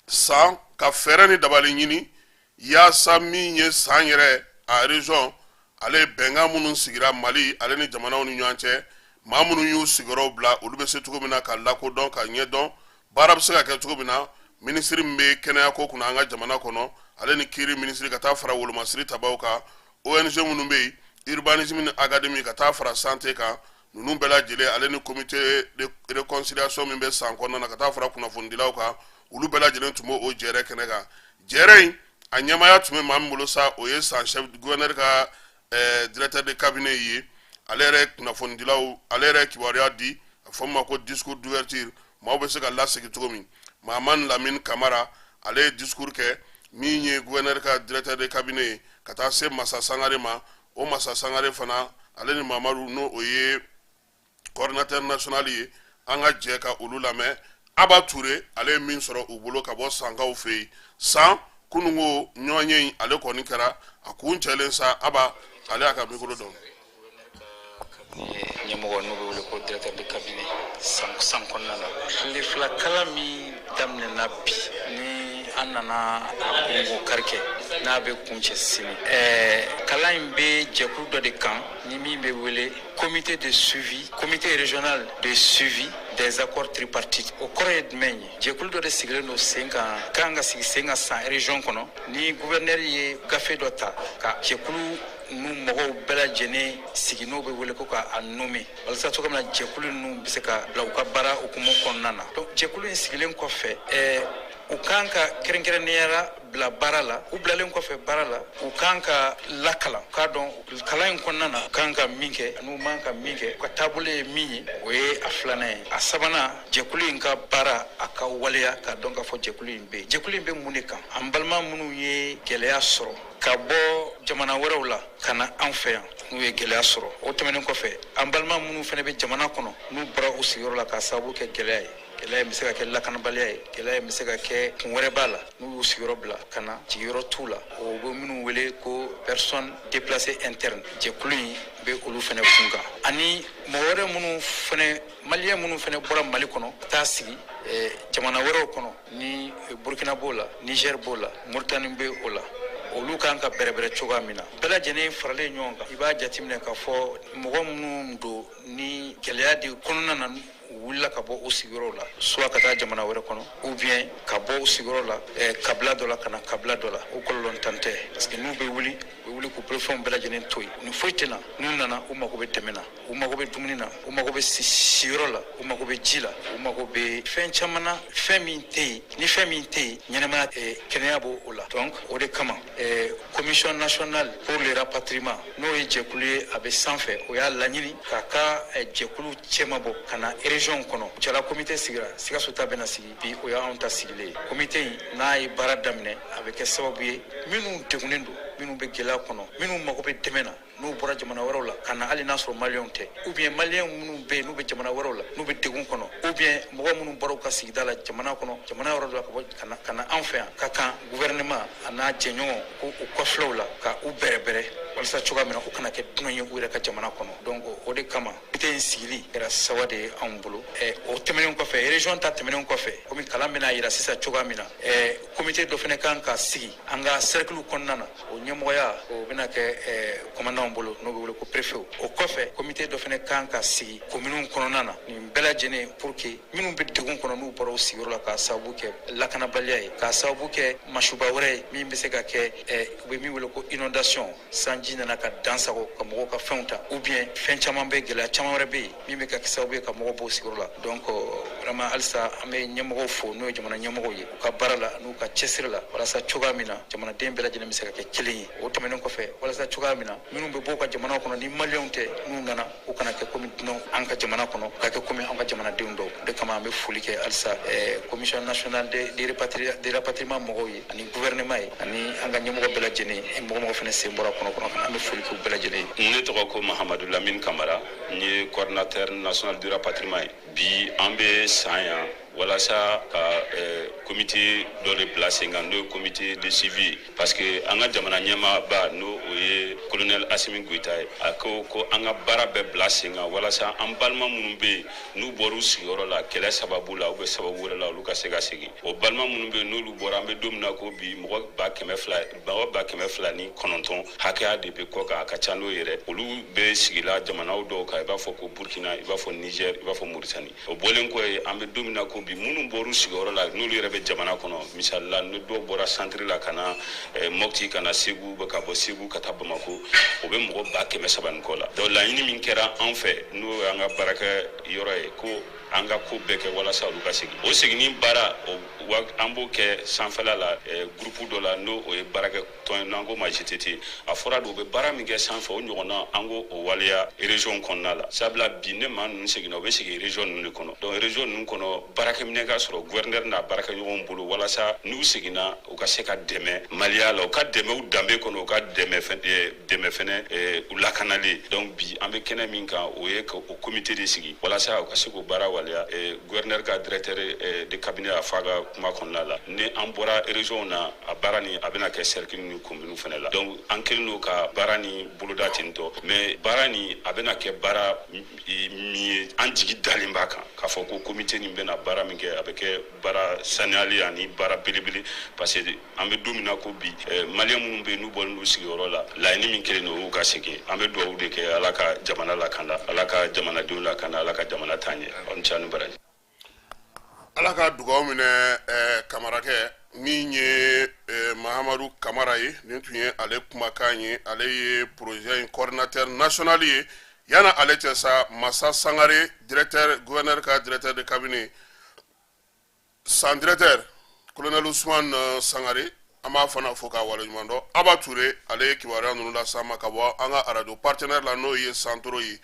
San ka fɛɛrɛ ni dabali ɲini yaasa min ye San yɛrɛ a région, ale bɛnkan minnu sigira Mali ale ni jamanaw ni ɲɔgɔn cɛ, maa minnu y'u sigiyɔrɔw bila, olu bɛ se cogo min na ka lakodɔn, ka ɲɛdɔn, baara bɛ se ka kɛ cogo min na. Minisiri min bɛ kɛnɛyako kunna an ka jamana kɔnɔ, ale ni kiiri minisiri, ka taa fara wolomasiri tabaw kan, ONG minnu bɛ yen, urbanisme ni académie, ka taa fara santé kan, ninnu bɛɛ lajɛlen, ale ni comité de réconciliation min bɛ San kɔnɔna na, ka taa fara kunnafonidilaw kan, olu bɛɛ lajɛlen tun b'o jɛrɛ kɛnɛ kan. Jɛrɛ in a ɲɛmaaya tun bɛ maa min bolo sa, o ye San chef gouverneur ka directeur de cabinet ye. Ale yɛrɛ kunnafonidilaw, ale yɛrɛ kibaruya di, a fɔ min ma ko discours d'ouverture, maaw bɛ se ka lasegin cogo min. Mahamani Lamini Kamara, ale ye discours kɛ, min ye gouverneur ka directeur de cabinet ye, ka taa se Masa Sangare ma. O Masa Sangare fana, ale ni Mamadu, n'o o ye coordinateur national ye. An ka jɛ ka olu lamɛn. Aba Ture, ale ye min sɔrɔ u bolo ka bɔ Sankaw fɛ yen San kununko ɲɔgɔn ye in, ale kɔni kɛra a kun cɛlen sa. Aba, ale y'a ka micro dɔn. Ɲɛmɔgɔ n'u bɛ wele ko directeur de cabinet San kɔnɔna na, tile 2 kalan min daminɛna bi, ni an nana a kungo kari kɛ, n'a bɛ kuncɛ sini, kalan in bɛ jɛkulu dɔ de kan ni min bɛ wele comité de suivi, comité régional de suivi des accords tripartites. O kɔrɔ ye jumɛn ye? Jɛkulu dɔ de sigilen don sen kan, kan ka sigi sen kan San région kɔnɔ, ni gouverneur ye gafe dɔ ta ka jɛkulu ninnu mɔgɔw bɛɛ lajɛlen sigi, n'o bɛ wele ko ka a nommer, walasa cogo min na jɛkulu ninnu bɛ se ka bila u ka baara hukumu kɔnɔna na. Donc jɛkulu in sigilen kɔfɛ, u kan ka kɛrɛnkɛrɛnnenya la bila baara la. U bilalen kɔfɛ baara la, u kan ka lakalan, k'a dɔn kalan in kɔnɔna na u kan ka min kɛ n'u man ka min kɛ, u ka taabolo ye min ye. O ye a filanan ye. A sabanan, jɛkulu in ka baara a ka waleya, k'a dɔn k'a fɔ jɛkulu in bɛ yen. Jɛkulu in bɛ mun de kan? An balima minnu ye gɛlɛya sɔrɔ ka bɔ jamana wɛrɛw la ka na an fɛ yan, n'u ye gɛlɛya sɔrɔ, o tɛmɛnen kɔfɛ, an balima minnu fana bɛ jamana kɔnɔ, n'u bɔra u sigiyɔrɔ la k'a sababu kɛ gɛlɛya ye, gɛlɛya in bɛ se ka kɛ lakanabaliya ye, gɛlɛya in bɛ se ka kɛ kun wɛrɛ b'a la, n'u y'u sigiyɔrɔ bila ka na, jigiyɔrɔ t'u la, o bɛ minnu wele ko personne déplacée interne, jɛkulu in bɛ olu fana kun kan. Ani mɔgɔ wɛrɛ minnu fana, Malien minnu fana bɔra Mali kɔnɔ ka taa sigi jamana wɛrɛw kɔnɔ, ni Burkina b'o la, Niger b'o la, Mauritanie bɛ o la, olu kan ka bɛrɛbɛrɛ cogoya min na. Bɛɛ lajɛlen faralen ɲɔgɔn kan, i b'a jateminɛ k'a fɔ mɔgɔ minnu don ni gɛlɛya de kɔnɔna na, u wulila ka bɔ u sigiyɔrɔw la, soit ka taa jamana wɛrɛ kɔnɔ, ou bien ka bɔ u sigiyɔrɔ la kabila dɔ la ka na kabila dɔ la. O kɔlɔlɔntan tɛ, parce que n'u bɛ wuli, u bɛ wuli k'u bolofɛnw bɛɛ lajɛlen to yen, ni foyi tɛ na. N'u nana, u mago bɛ dɛmɛ na, u mago bɛ dumuni na, u mago bɛ siyɔrɔ la, u mago bɛ ji la, u mago bɛ fɛn caman na. Fɛn min tɛ yen, ni fɛn min tɛ yen, ɲɛnɛmaya, kɛnɛya b'o o la. Donc o de kama, Commission nationale pour le rapatriement, n'o ye jɛkulu ye a bɛ sanfɛ, o y'a laɲini k'a ka jɛkulu cɛma bɔ ka na région kɔnɔ. Jala comité sigira, Sikaso ta bɛna sigi bi, o y'anw ta sigilen ye. Comité in n'a ye baara daminɛ, a bɛ kɛ sababu ye, minnu degunnen don, minnu bɛ gɛlɛya kɔnɔ, minnu mago bɛ dɛmɛ na, n'u bɔra jamana wɛrɛw la ka na, hali n'a sɔrɔ Maliyɛnw tɛ, ou bien Maliyɛn minnu bɛ yen n'u bɛ jamana wɛrɛw la, n'u bɛ degun kɔnɔ, ou bien mɔgɔ minnu bɔra u ka sigida la, jamana kɔnɔ, jamana yɔrɔ dɔ la, ka bɔ ka na anw fɛ yan, ka kan gouvernement a n'a jɛɲɔgɔn ko u kɔfilɛw la ka u bɛrɛbɛrɛ, walasa cogoya min na u kana kɛ dunan ye u yɛrɛ ka jamana kɔnɔ. Donc o de kama comité in sigili kɛra sawa de ye anw bolo. O tɛmɛnen kɔfɛ, région ta tɛmɛnen kɔfɛ, komi kalan bɛna yira sisan cogoya min na, comité dɔ fana kan ka sigi an ka cercle kɔnɔna na, o ɲɛmɔgɔya o bɛna kɛ commandant bolo, n'o bɛ wele ko préfet. O kɔfɛ, comité dɔ fana kan ka sigi communes kɔnɔna na. Nin bɛɛ lajɛlen pour que minnu bɛ degun kɔnɔ, n'u bɔra u sigiyɔrɔ la k'a sababu kɛ lakanabaliya ye, k'a sababu kɛ masuba wɛrɛ ye min bɛ se ka kɛ, u bɛ min wele ko inondation, sanji nana ka dan sago ka mɔgɔw ka fɛnw ta, ou bien fɛn caman bɛ, gɛlɛya caman wɛrɛ bɛ yen min bɛ ka kɛ sababu ye ka mɔgɔw bɔ u sigiyɔrɔ la. Donc vraiment, halisa an bɛ ɲɛmɔgɔw fo, n'o ye jamana ɲɛmɔgɔw ye, u ka baara la n'u ka cɛsiri la, walasa cogoya min na jamanaden bɛɛ lajɛlen bɛ se ka kɛ kelen ye. O tɛmɛnen kɔfɛ, walasa cogoya min na minnu bɛ bɔ u ka jamanaw kɔnɔ ni Maliyɛnw tɛ, n'u nana, u kana kɛ komi dunanw an ka jamana kɔnɔ, ka kɛ komi an ka jamanadenw dɔw. O de kama an bɛ foli kɛ halisa Commission nationale de rapatriement mɔgɔw ye, ani gouvernement ye, ani an ka ɲɛmɔgɔ bɛɛ lajɛlen, mɔgɔ mɔgɔ fana sen bɔra kɔnɔ kɔnɔ. An bɛ foli k'u bɛɛ lajɛlen ye. Ne tɔgɔ ko Mahamadu Lamine Kamara, n ye coordinateur national du rapatriement ye. Bi an bɛ San yan walasa ka comité dɔ de bila sen kan, n'o ye comité de suivi, parce que an ka jamana ɲɛmaaba, n'o o ye colonel Assimi Goïta ye, a ko ko an ka baara bɛɛ bila sen kan walasa an balima minnu bɛ yen, n'u bɔra u sigiyɔrɔ la kɛlɛ sababu la ou bien sababu wɛrɛ la, olu ka se ka segin. O balima minnu bɛ yen, n'olu bɔra, an bɛ don min na ko bi, mɔgɔ 200,000, mɔgɔ 209,000 hakɛya de bɛ kɔ kan. A ka ca n'o yɛrɛ. Olu bɛ sigila jamanaw dɔw kan, i b'a fɔ ko Burkina, i b'a fɔ Niger, i b'a fɔ Mauritanie. O bɔlen kɔ yen, an bɛ don min na ko bi, minnu bɔr'u sigiyɔrɔ la, n'olu yɛrɛ bɛ jamana kɔnɔ, misali la, ni dɔw bɔra centre la ka na Mopti, ka na Segu, ka bɔ Segu ka taa Bamako, o bɛ mɔgɔ 300,000 ni kɔ la. Donc laɲini min kɛra an fɛ, n'o y'an ka baarakɛ yɔrɔ ye, ko an ka ko bɛɛ kɛ walasa olu ka segin. O seginni baara o, an b'o kɛ sanfɛla la, groupe dɔ la, n'o o ye baarakɛ tɔn ye, n'an ko ma GTT. A fɔra de, u bɛ baara min kɛ sanfɛ, o ɲɔgɔnna an k'o o waleya région kɔnɔna la, sabula bi ne maa ninnu seginna, u bɛ segin région ninnu de kɔnɔ. Donc région ninnu kɔnɔ, baarakɛminɛ ka sɔrɔ gouverneur n'a baarakɛɲɔgɔnw bolo, walasa n'u seginna, u ka se ka dɛmɛ maliya la, u ka dɛmɛ u danbe kɔnɔ, u ka dɛmɛ dɛmɛ fɛnɛ u lakanalen. Donc bi an bɛ kɛnɛ min kan, o ye ka o comité de sigi walasa u ka se k'o baara waleya. Gouverneur ka directeur de cabinet a fɔ a ka kuma kɔnɔna la, ni an bɔra région na, a baara ni a bɛna kɛ cercle ni commune fɛnɛ la. Donc an kɛlen don ka baara ni boloda ten tɔ, mais baara ni a bɛna kɛ baara min ye, an jigi dalen b'a kan k'a fɔ ko comité nin bɛna baara min kɛ, a bɛ kɛ baara saniyali ani baara belebele, parce que an bɛ don min na ko bi, maliyɛn minnu bɛ yen, n'u bɔlen n'u sigiyɔrɔ la, laɲini min kɛlen don, o y'u ka segin. An bɛ dugawu de kɛ, Ala ka jamana lakanda, Ala ka jamanadenw lakanda, Ala ka jamana taa ɲɛ. Aw ni ce, aw ni baraji. Ala ka dugawu minɛ. Kamarakɛ min ye Mahamadu Kamara ye, nin tun ye ale kumakan ye. Ale ye projet in coordinateur national ye. Yana ale cɛ sa, Masa Sangare, directeur, gouverneur ka directeur de cabinet, san directeur colonel Ousmane Sangare, an b'a fana fo k'a waleɲuman dɔn. Aba Ture, ale ye kibaruya ninnu las'an ma ka bɔ an ka arajo partenaire la, n'o ye Santoro ye,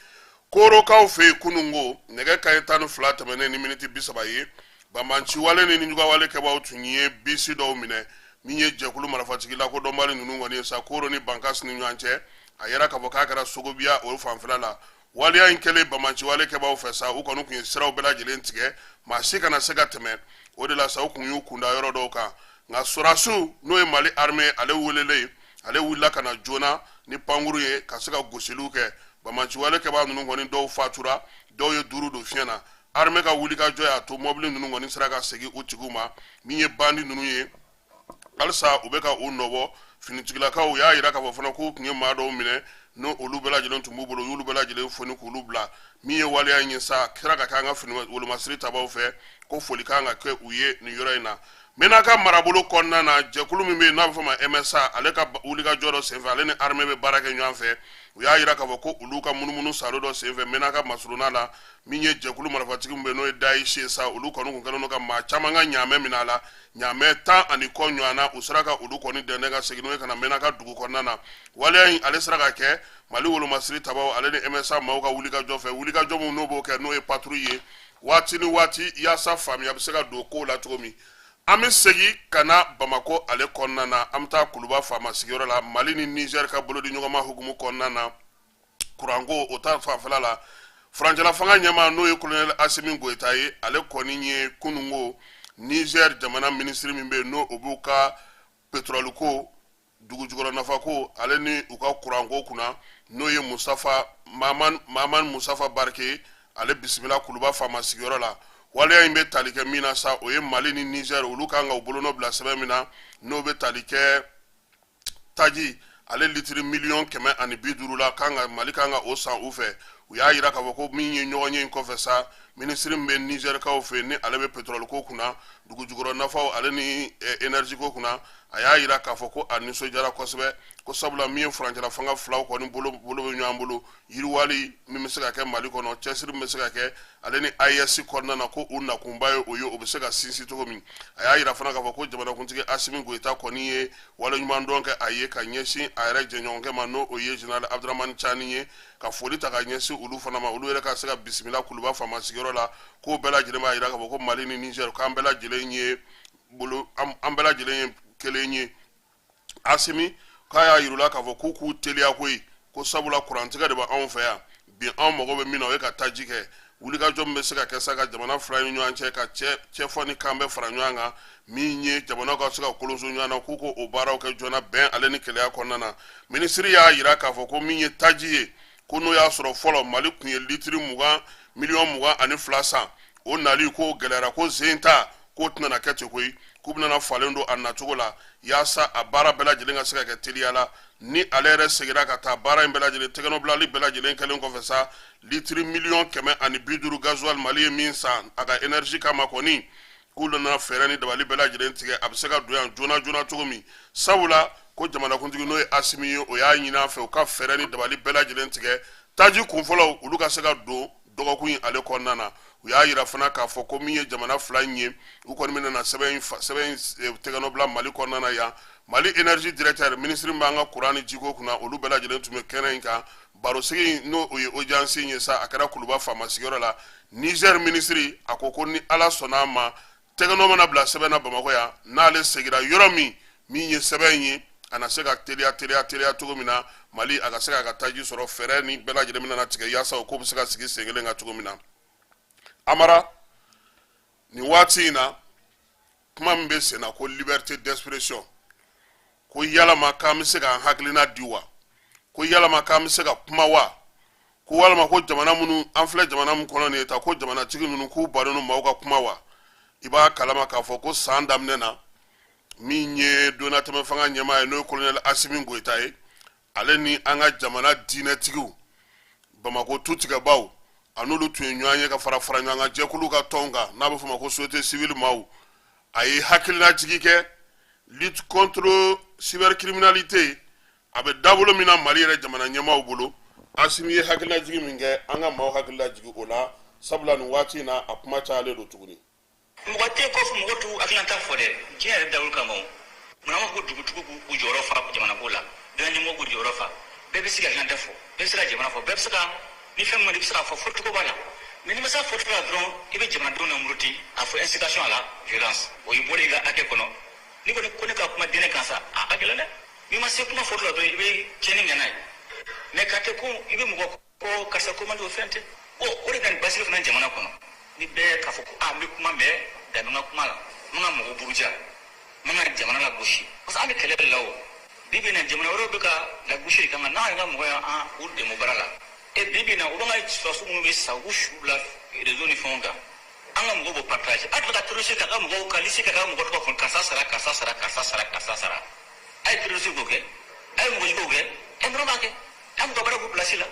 Korokaw fɛ yen. Kunungo nɛgɛ kaɲɛ 12 tɛmɛnen ni miniti 30 ye, banbanciwale ni nijugawale kɛbaw tun ye bisi dɔw minɛ, min ye jɛkulu marifatigi lakodɔnbali ninnu kɔni ye sa, Koro ni Bankasi ni ɲɔgɔn cɛ. A yɛrɛ k'a fɔ k'a kɛra Sogobiya o fanfɛla la. Waleya in kɛlen banbanciwale kɛbaw fɛ sa, u kɔni tun ye siraw bɛɛ lajɛlen tigɛ, maa si kana se ka tɛmɛ. O de la sa, u tun y'u kunda yɔrɔ dɔw kan, nka sɔrɔdasiw, n'o ye Mali armée, ale welelen, ale wulila ka na joona ni pankuru ye ka se ka gosiliw kɛ. Banbanciwale kɛbaa ninnu kɔni, dɔw fatura, dɔw ye duuru don fiɲɛ na. Armée ka wulikajɔ y'a to mɔbili ninnu kɔni sera ka segin u tigiw ma. Min ye bandi ninnu ye, halisa u bɛ ka u nɔbɔ. Finitigilakaw y'a yira k'a fɔ fana k'u tun ye maa dɔw minɛ, n'o olu bɛɛ lajɛlen tun b'u bolo, u y'olu bɛɛ lajɛlen foni k'olu bila. Min ye waleya in ye sa, kɛra ka kɛ an ka fini wolomasiri tabaw fɛ, ko foli kan ka kɛ u ye nin yɔrɔ in na. Menaka marabolo kɔnɔna na, jɛkulu min bɛ yen n'a bɛ fɔ ma MSA, ale ka wulikajɔ dɔ senfɛ, ale ni armée bɛ baara kɛ ɲɔgɔn fɛ, u y'a yira k'a fɔ ko olu ka munumunu salo dɔ senfɛ Menaka masurunna la, min ye jɛkulu marifatigi min bɛ yen, n'o ye Daesh ye sa, olu kɔni kun kɛlen don ka maa caman ka ɲaamɛ minɛ a la, ɲaamɛ 10 ani kɔ ɲɔgɔn na. U sera ka olu kɔni dɛndɛn ka segin n'o ye ka na Menaka dugu kɔnɔna na. Waleya in, ale sera ka kɛ Mali wolomasiri tabaw ale ni MSA maaw ka wulikajɔ fɛ, wulikajɔ min n'o b'o kɛ, n'o ye patrouille ye waati ni waati, yaasa faamuya bɛ se ka don kow la cogo min. An bɛ segin ka na Bamakɔ ale kɔnɔna na. An bɛ taa Kuluba faama sigiyɔrɔ la, Mali ni Niger ka bolodi ɲɔgɔnma hukumu kɔnɔna na, kuranko o ta fanfɛla la. Furancɛla fanga ɲɛmaa, n'o ye colonel Assimi Goïta ye, ale kɔni ye kunungo Niger jamana minisiri min bɛ yen, n'o o b'u ka pétrole ko, dugujukɔrɔ nafako, ale ni u ka kuranko kunna, n'o ye Musafa Maman, Maman Musafa Barke, ale bisimila Kuluba faama sigiyɔrɔ la. Waleya in bɛ tali kɛ min na sa, o ye Mali ni Niger, olu kan ka u bolonɔ bila sɛbɛn min na, n'o bɛ tali kɛ taji ale litiri 150 miliyɔn la, kan ka Mali kan ka o san u fɛ. U y'a yira k'a fɔ ko min ye ɲɔgɔn ye in kɔfɛ sa, minisiri min bɛ Nizɛrikaw fɛ, ni ale bɛ pétrole ko kunna, dugujukɔrɔ nafaw ale ni énergie ko kunna, a y'a yira k'a fɔ ko a nisɔndiyara kosɛbɛ, ko sabula min ye furancɛla fanga filaw kɔni bolo bolo bɛ ɲɔgɔn bolo, yiriwali min bɛ se ka kɛ Mali kɔnɔ, cɛsiri min bɛ se ka kɛ ale ni AES kɔnɔna na, ko u nakunba ye o ye, o bɛ se ka sinsin cogo min. A y'a yira fana k'a fɔ ko jamanakuntigi Assimi Goïta kɔni ye waleɲumandɔn kɛ a ye ka ɲɛsin a yɛrɛ jɛɲɔgɔnkɛ ma, n'o o ye général Abdourahamane Tiani ye, ka foli ta ka ɲɛsin olu fana ma, olu yɛrɛ ka se ka bisimila Kuluba faama sigiyɔrɔ la. K'o bɛɛ lajɛlen b'a yira k'a fɔ ko Mali ni Niger, k'an bɛɛ lajɛlen ye bolo, an bɛɛ lajɛlen ye kelen ye. Assimi K'a y'a yir'u la k'a fɔ k'u k'u teliya koyi, ko sabula kurantigɛ de bɛ anw fɛ yan bi. Anw mago bɛ min na, o ye ka taji kɛ. Wulikajɔ min bɛ se ka kɛ sa ka jamana fila ni ɲɔgɔn cɛ ka cɛfɔ ni kan bɛ fara ɲɔgɔn kan, min ye jamana ka se ka kolonso ɲɔgɔn na, k'u ko o baaraw kɛ joona bɛn ale ni keleya kɔnɔna na. Minisiri y'a yira k'a fɔ ko min ye taji ye, ko n'o y'a sɔrɔ fɔlɔ Mali tun ye litiri 20 miliyɔn 22 san, o nali k'o gɛlɛyara, ko zen ta k'o tɛna kɛ ten koyi, k'u bɛna falen don a nacogo la yaasa a baara bɛɛ lajɛlen ka se ka kɛ teliya la. Ni ale yɛrɛ seginna ka taa, baara in bɛɛ lajɛlen tɛgɛnɔbilali bɛɛ lajɛlen kɛlen kɔfɛ sa, litiri 150 miliyɔn gasoil Mali ye min san a ka énergie kama kɔni, k'u nana fɛɛrɛ ni dabali bɛɛ lajɛlen tigɛ, a bɛ se ka don yan joona joona cogo min. Sabula ko jamanakuntigi, n'o ye Asimi ye, o y'a ɲini a fɛ u ka fɛɛrɛ ni dabali bɛɛ lajɛlen tigɛ, taji kunfɔlɔw olu ka se ka don dɔgɔkun in ale kɔnɔna na. U y'a yira fana k'a fɔ ko min ye jamana fila in ye, u kɔni bɛna na sɛbɛn in tɛgɛnɔ bila Mali kɔnɔna na yan. Mali énergie directeur, ministre min b'an ka kuran ni jiko kunna, olu bɛɛ lajɛlen tun bɛ kɛnɛ in kan. Barosigi, n'o o ye audience in ye sa, a kɛra Kuluba faama sigiyɔrɔ la. Niger ministre, a ko ko ni Ala sɔnna a ma, tɛgɛnɔ mana bila sɛbɛn na Bamakɔ yan, n'ale seginna yɔrɔ min, min ye sɛbɛn in ye, a na se ka teliya teliya teliya cogo min na, Mali a ka se k'a ka taji sɔrɔ. Fɛɛrɛ ni bɛɛ lajɛlen bɛna tigɛ yaasa o ko bɛ se ka sigi sen kelen kan cogo min na. Amara, nin waati in na, kuma min bɛ sen na ko liberté d'expression, ko yalama k'an bɛ se k'an hakilina di wa, ko yalama k'an bɛ se ka kuma wa, ko walama ko jamana minnu an filɛ, jamana min kɔnɔ nin ye ta, ko jamanatigi ninnu k'u bannen don maaw ka kuma wa? I b'a kalama k'a fɔ ko san daminɛ na, min ye donnatɛmɛ fanga ɲɛmaa ye, n'o ye colonel Asimi Goyita ye, ale ni an ka jamana diinɛtigiw, Bamako tutigɛbaw, a n'olu tun ye ɲɔgɔn ye ka fara fara ɲɔgɔn kan jɛkulu ka tɔnw kan, n'a bɛ f'o ma ko société civile maaw. A ye hakilinajigi kɛ lutte contre cybercriminalité, a bɛ dabolo min na Mali yɛrɛ jamana ɲɛmaaw bolo. Asimi ye hakilinajigi min kɛ, an ka maaw hakili lajigi o la, sabula nin waati in na, a kuma cayalen don tuguni. Mɔgɔ tɛ kɔfɛ, mɔgɔ t'u hakilinata fɔ dɛ. Diɲɛ yɛrɛ dabolo kama, o munna an b'a fɔ ko dugutigiw k'u jɔyɔrɔ fa jamanako la, bɛɛ ɲɛmɔgɔ k'u jɔyɔrɔ fa? Bɛɛ bɛ se ka hakilinata fɔ, bɛɛ bɛ se ka jamana fɔ, bɛɛ bɛ se ka ni fɛn min i bɛ se k'a fɔ, fɔcogo b'a la. Mais n'i ma se a fɔcogo la dɔrɔn, i bɛ jamanadenw lamuruti, a fɔ incitation à la violence, o y'i bɔra i ka hakɛ kɔnɔ. N'i ko ko ne ka kuma diinɛ kan sa, a ka gɛlɛn dɛ. N'i ma se kuma fɔcogo la dɔrɔn, i bɛ tiɲɛni kɛ n'a ye. Mais ka kɛ ko i bɛ mɔgɔ ko karisa ko man di, o fɛn tɛ. Bon, o de ka nin basigi fana jamana kɔnɔ, ni bɛɛ k'a fɔ ko a n bɛ kuma, mais dan bɛ n ka kuma la, n ka mɔgɔ buruja, n ka jamana lagosi, parce que an bɛ kɛlɛ de la. O bi bi in na, jamana wɛrɛw bɛ ka lagosi de kama, n'an yɛrɛ ka mɔgɔ y'an u dɛmɛ baara la. E bi bi in na, u b'an ka sɔrɔdasiw minnu bɛ sa, u su bila réseau ni fɛnw kan, an ka mɔgɔw b'o partage. A tila ka terroriste ka ka mɔgɔw ka liste ka ka mɔgɔ tɔgɔ fɔ: karisa sara, karisa sara, karisa sara, karisa sara. A ye terroriste k'o kɛ, a ye mɔgɔ juguw kɛ, ɛ mɔgɔ b'a kɛ, an ka baara k'u place la,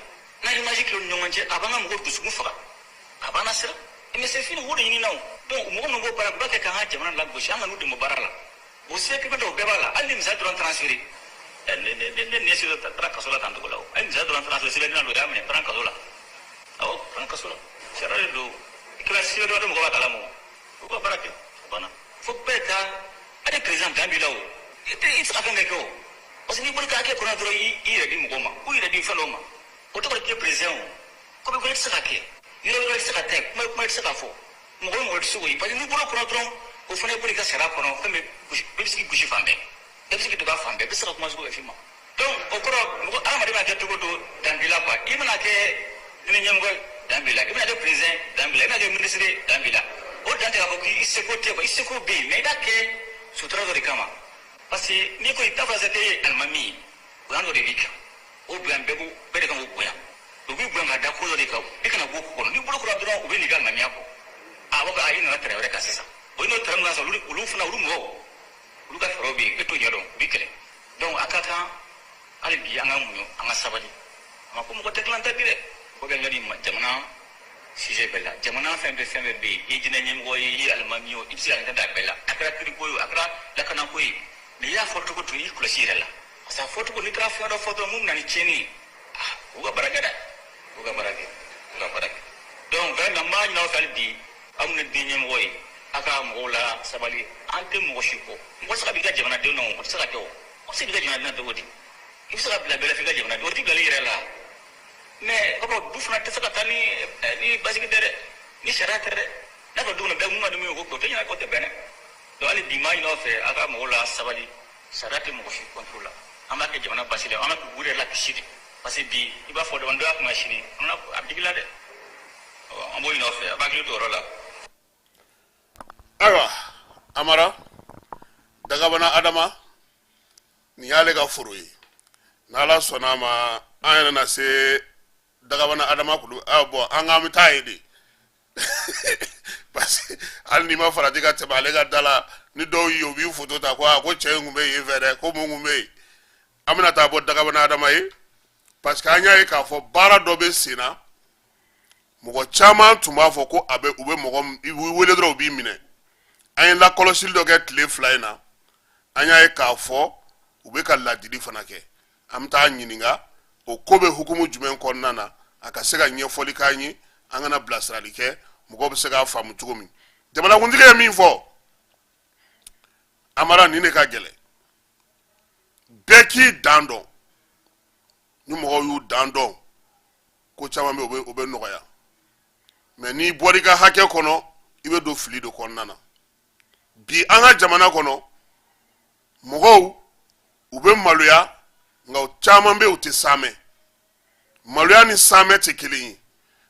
n'a image kilo ni ɲɔgɔn cɛ, a b'an ka mɔgɔw dusukun faga, a b'an siran. Mais c'est fini, o de ɲini na o. Donc mɔgɔ minnu b'o baara, u b'a kɛ k'an ka jamana lagosi, an ka n'u dɛmɛ baara la. O sécurité dɔw bɛɛ b'a la, hali ni misali dɔrɔn transféré. Ne ne se taara kaso la tan cogo la, o a ye misali dɔrɔn transféré, sɛbɛn don, o y'a minɛ, taara kaso la. Awɔ, taara kaso la, sariya de don. I kɛra sɛbɛn dɔrɔn, mɔgɔ b'a kalama, o u ka baara kɛ, o banna. Fo bɛɛ ka hali président dan b'i la, o i tɛ, i tɛ se ka fɛn bɛɛ kɛ o, parce que n'i bɔra i ka hakɛ kɔnɔ dɔrɔn, i yɛrɛ di mɔgɔw ma, u yɛrɛ di fɛn dɔw ma, o tɔgɔ de k'i président. O ko bɛ ko i tɛ se ka kɛ yɔrɔ yɔrɔ, i tɛ se ka taa yen, kuma kuma i tɛ se ka fɔ, mɔgɔ o mɔgɔ tɛ se k'o ye, parce que n'i bɔra kɔnɔ dɔrɔn, o fana bɔra i ka sariya kɔnɔ. Fɛn bɛ gosi, bɛɛ bɛ se k'i gosi fan bɛɛ, bɛɛ bɛ se k'i dɔgɔya fan bɛɛ, bɛɛ bɛ se ka kuma sugu bɛɛ f'i ma. Donc o kɔrɔ, mɔgɔ hadamaden b'a kɛ cogo do, dan b'i la quoi. I bɛna kɛ diinɛ ɲɛmɔgɔ, dan b'i la. I bɛna kɛ président, dan b'i la. I bɛna kɛ ministre, dan b'i la. O dan tɛ k'a fɔ k'i seko tɛ quoi, i seko bɛ yen, mais i b'a kɛ sutura dɔ de kama, parce que n'i ko i t'a fɔ k'e ye alimami ye, bonya dɔ de b'i kan. O bonya bɛɛ b'o, bɛɛ de kan k'o bonya. U b'i bonya ka da ko dɔ de kan, i kana bɔ o ko kɔnɔ. N'i bolo kɔrɔ dɔrɔn, u bɛ n'i ka alimamiya kɔ, a b'a fɔ a i nana tɛrɛ wɛrɛ kan sisan. O n'o tɛrɛ min kan sisan, olu fana, olu mɔgɔw, olu ka fɛɛrɛw bɛ yen, e t'o ɲɛdɔn, u b'i kɛlɛ. Donc a ka kan hali bi an ka muɲu, an ka sabali. A ma ko mɔgɔ tɛ dilan tɛ bi dɛ, mɔgɔ bɛ ŋani jamana sujet bɛɛ la, jamana fɛn bɛɛ, fɛn bɛɛ bɛ yen. I ye jinɛ ɲɛmɔgɔ ye, i ye alimami ye o, i bɛ se ka nin da bɛɛ la. A kɛra kiriko ye o, a kɛra lakanako ye, mais i y'a fɔ cogo to, i kɔlɔsi i yɛrɛ la, parce que a fɔ cogo, n'i taara fɛn dɔ fɔ dɔrɔn, mun bɛ na ni tiɲɛni ye, ah, u ka baara kɛ dɛ, u ka baara kɛ, u ka baara kɛ. Donc vraiment, n b'a ɲini aw fɛ hali bi, aw minnu ye den ɲɛmɔgɔ ye, a ka mɔgɔw la sabali. An tɛ mɔgɔ si kɔ. Mɔgɔ tɛ se ka b'i ka jamanadenw na, o tɛ se ka kɛ. O o bɛ se k'i ka jamanaden na cogo di? I bɛ se ka bila bɛɛ la f'i ka jamanaden, o t'i bilali yɛrɛ la. Mais kɔrɔ, du fana tɛ se ka taa ni basigi tɛ dɛ, ni sariya tɛ dɛ. N'a fɔ du kɔnɔ bɛɛ mun ka di min ye, o ko o tɛ ɲɛna, o tɛ bɛn dɛ. Donc hali bi, n b'a ɲini aw fɛ, a ka mɔgɔw la sabali. Sariya tɛ mɔgɔ si contre la. An b'a kɛ jamana basi la, an b'a kɛ k'u yɛrɛ lakisi de, parce que bi i b'a fɔ dɔrɔn dɔ y'a kunna sini a bɛ digi la dɛ. An b'o ɲini aw fɛ, a b'a hakili to o yɔrɔ la. Ayiwa Amara, Dagabana Adama, nin y'ale ka foro ye. N'Ala sɔnna a ma, an yɛrɛ na se Dagabana Adama kulu. Ah bon, an k'an bɛ taa yen de, parce que hali n'i ma farati ka tɛmɛ ale ka da la, ni dɔw ye u b'i foto ta ko aa, ko cɛ in tun bɛ yen fɛ dɛ, ko mun tun bɛ yen. An bɛna taa bɔ Dagabana Adama ye, parce que an y'a ye k'a fɔ baara dɔ bɛ sen na. Mɔgɔ caman tun b'a fɔ ko a bɛ u bɛ mɔgɔ i b'i wele dɔrɔn u b'i minɛ. An ye lakɔlɔsili dɔ kɛ tile 2 in na, an y'a ye k'a fɔ u bɛ ka ladili fana kɛ. An bɛ taa ɲininka o ko bɛ hukumu jumɛn kɔnɔna na, a ka se ka ɲɛfɔli k'an ye, an kana bilasirali kɛ, mɔgɔw bɛ se k'a faamu cogo min. Jamanakuntigi ye min fɔ Amara, nin de ka gɛlɛn. Bɛɛ k'i dan dɔn. Ni mɔgɔw y'u dan dɔn, ko caman bɛ o bɛ nɔgɔya. Mais n'i bɔra i ka hakɛ kɔnɔ, i bɛ don fili de kɔnɔna na. Bi an ka jamana kɔnɔ, mɔgɔw u bɛ maloya, nka u caman bɛ yen, u tɛ saamɛ. Maloya ni saamɛ tɛ kelen ye.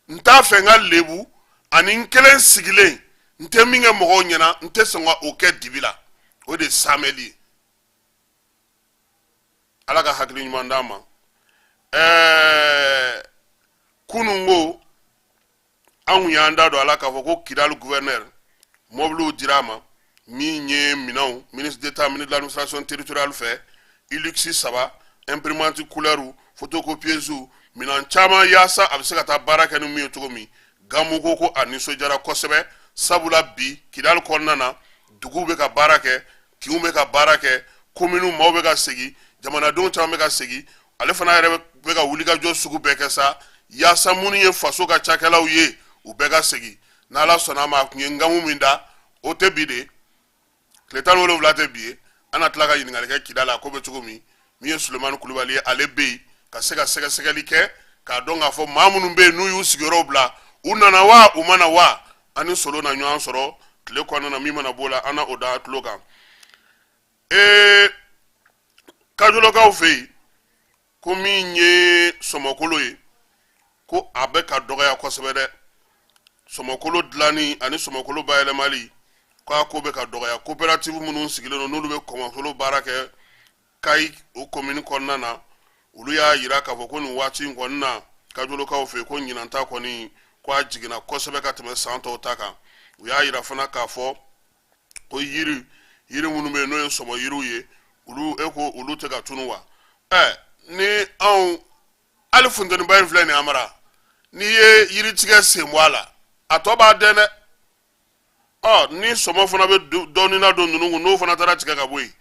N t'a fɛ n ka lebu ani n kelen sigilen, n tɛ min kɛ mɔgɔw ɲɛna, n tɛ sɔn ka o kɛ dibi la. O de ye saamɛli ye. Ala ka hakili ɲuman d'an ma. Kunun ko an kun y'an da don a la k'a fɔ ko Kidali gouverneur, mɔbiliw dira a ma, min ye minɛnw ministre d'État, ministre de l'Administration territoriale fɛ, Hilux 3, imprimante couleur, photocopieuse, minɛn caman, yaasa a bɛ se ka taa baara kɛ ni mun ye cogo min. Gamu ko a nisɔndiyara kosɛbɛ, sabula bi Kidali kɔnɔna na, duguw bɛ ka baara kɛ, kinw bɛ ka baara kɛ, kominiw maaw bɛ ka segin, jamanadenw caman bɛ ka segin. Ale fana yɛrɛ bɛ ka wulikajɔ sugu bɛɛ kɛ sa, yaasa minnu ye faso ka cakɛlaw ye, u bɛɛ ka segin. N'Ala sɔnna a ma, a tun ye nkamu min da, o tɛ bi de, tile 17 tɛ bi ye. An na tila ka ɲininkali kɛ Kidali a ko bɛ cogo min. Min ye Sulemani Kulubali ye, ale bɛ yen ka se ka sɛgɛsɛgɛli kɛ k'a dɔn k'a fɔ maa minnu bɛ yen n'u y'u sigiyɔrɔw bila, u nana wa, u ma na wa. An ni Solo na ɲɔgɔn sɔrɔ tile kɔnɔna na. Min mana b'o la, an na o da tulo kan. Kajolokaw fɛ yen, ko min ye sɔmɔkolo ye, ko a bɛ ka dɔgɔya kosɛbɛ dɛ. Sɔmɔkolo dilanni ani sɔmɔkolo bayɛlɛmali, k'a ko bɛ ka dɔgɔya. Coopérative minnu sigilen don, n'olu bɛ kɔmɔkolo baara kɛ Kayi o komini kɔnɔna na, olu y'a yira k'a fɔ ko nin waati in kɔni na, Kajolokaw fɛ yen, ko ɲinan ta kɔni, ko a jiginna kosɛbɛ ka tɛmɛ san tɔw ta kan. U y'a yira fana k'a fɔ ko yiri minnu bɛ yen, n'o ye sɔmɔ yiriw ye, olu e ko olu tɛ ka tunu wa. Ni anw hali funteniba in filɛ nin, Amara, n'i ye yiritigɛ sen bɔ a la, a tɔ b'a dɛn dɛ. Ni sɔmɔ fana bɛ dɔɔnin na don ninnu kun, n'o fana taara tigɛ ka bɔ yen.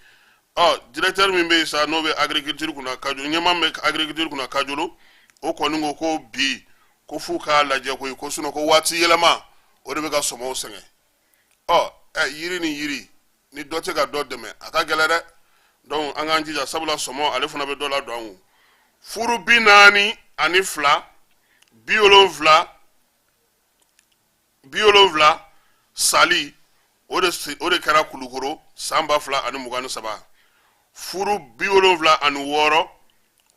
Directeur min bɛ yen sa, n'o bɛ agriculture kunna Kajolo, ɲɛmaa bɛ agriculture kunna Kajolo, o kɔni ko ko bi ko f'u k'a lajɛ koyi, ko sinon ko waati yɛlɛma o de bɛ ka sɔmɔw sɛgɛn. Yiri ni yiri ni dɔ tɛ ka dɔ dɛmɛ, a ka gɛlɛn dɛ. Donc an k'an jija, sabula sɔmɔ ale fana bɛ dɔ ladon an kun. Furu 42 70 sali, o de kɛra Kulukoro san 2023. Furu 76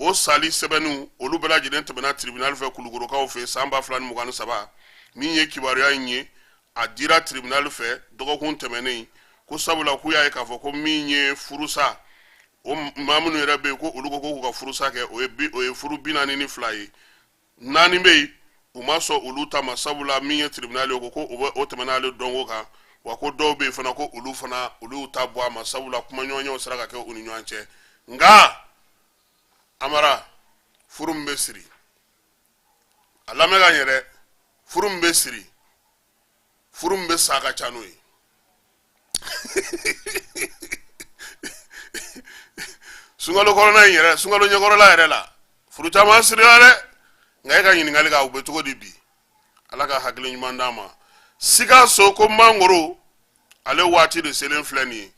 o sali sɛbɛnniw, olu bɛɛ lajɛlen tɛmɛna tribunal fɛ Kulukorokaw fɛ san 2023. Min ye kibaruya in ye, a dira tribunal fɛ dɔgɔkun tɛmɛnen, ko sabula k'u y'a ye k'a fɔ ko min ye furusa o, maa minnu yɛrɛ bɛ yen ko olu ko k'u ka furusa kɛ, o ye furu 42 ye. Naani bɛ yen, u ma sɔn olu ta ma, sabula min ye tribunal ye, o ko ko o bɛ o tɛmɛna ale dɔnko kan wa. Ko dɔw bɛ yen fana, ko olu fana, olu y'u ta bɔ a ma, sabula kumaɲɔgɔnyaw sera ka kɛ u ni ɲɔgɔn cɛ. Nka Amara, furu min bɛ siri, a lamɛn ka ɲɛ dɛ, furu min bɛ siri, furu min bɛ sa ka ca n'o ye. Sunkalo kɔnɔna in yɛrɛ, sunkalo ɲɛkɔrɔla yɛrɛ la, furu caman sirila dɛ. Nka e ka ɲininkali kɛ, u bɛ cogo di bi? Ala ka hakili ɲuman d'an ma. Sikaso, ko mangoro ale waati de selen filɛ nin ye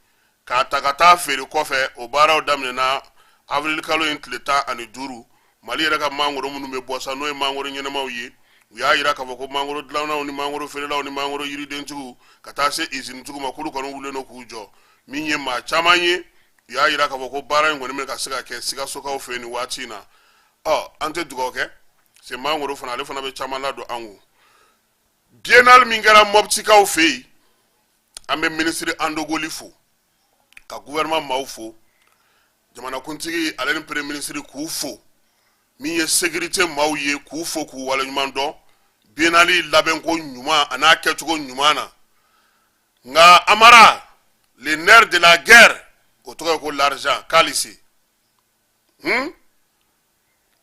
k'a ta ka taa feere kɔfɛ. O baaraw daminɛna avril kalo in tile 15. Mali yɛrɛ ka mangoro minnu bɛ bɔ sa, n'o ye mangoro ɲɛnamaw ye, u y'a yira k'a fɔ ko mangoro dilannaw ni mangoro feerelaw ni mangoro yiridentigiw, ka taa se izinitigiw ma, k'olu kɔni wulilen don k'u jɔ. Min ye maa caman ye, U y'a yira k'a fɔ ko baara in kɔni bɛ ka se ka kɛ Sikasokaw fɛ yen nin waati in na. Ɔ, an tɛ dugawu kɛ se mangoro fana, ale fana bɛ caman ladon an kun. Biennale min kɛra Mɔptikaw fɛ yen, an bɛ minisiri Andogoli fo, ka gouvernement maaw fo, jamanakuntigi ale ni premier ministre k'u fo, min ye sécurité maaw ye k'u fo k'u waleɲuman dɔn biennale labɛnko ɲuman a n'a kɛcogo ɲuman na. Nka Amara, le nerf de la guerre, o tɔgɔ ye ko l'argent, kalisi,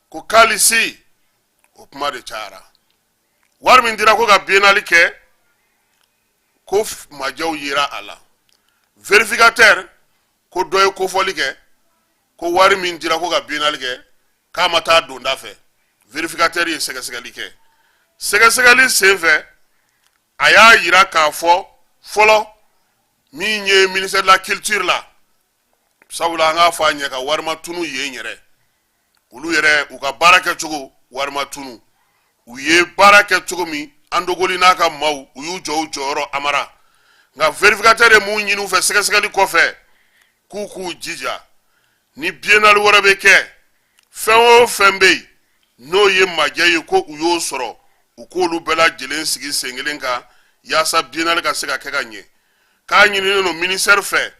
Ko kalisi, o kuma de cayara. Wari min dira ko ka biennale kɛ, ko majɛw yera a la. Vérificateur ko dɔ ye kofɔli kɛ ko wari min dira ko ka biennale kɛ, k'a ma taa donda fɛ. Vérificateur ye sɛgɛsɛgɛli kɛ. Sɛgɛsɛgɛli senfɛ, a y'a yira k'a fɔ fɔlɔ min ye ministère de la culture la, sabula an k'a fɔ a ɲɛ ka wari ma tunu yen yɛrɛ, olu yɛrɛ u ka baara kɛcogo, wari ma tunu. U ye baara kɛ cogo min, Andogoli n'a ka maaw, u y'u jɔ u jɔyɔrɔ, Amara. Nka vérificateur ye mun ɲini u fɛ sɛgɛsɛgɛli kɔfɛ? K'u k'u jija, ni biennale wɛrɛ bɛ kɛ, fɛn o fɛn bɛ yen n'o ye majɛ ye ko u y'o sɔrɔ, u k'olu bɛɛ lajɛlen sigi sen kelen kan yaasa biennale ka se ka kɛ ka ɲɛ. K'a ɲininen don ministère fɛ,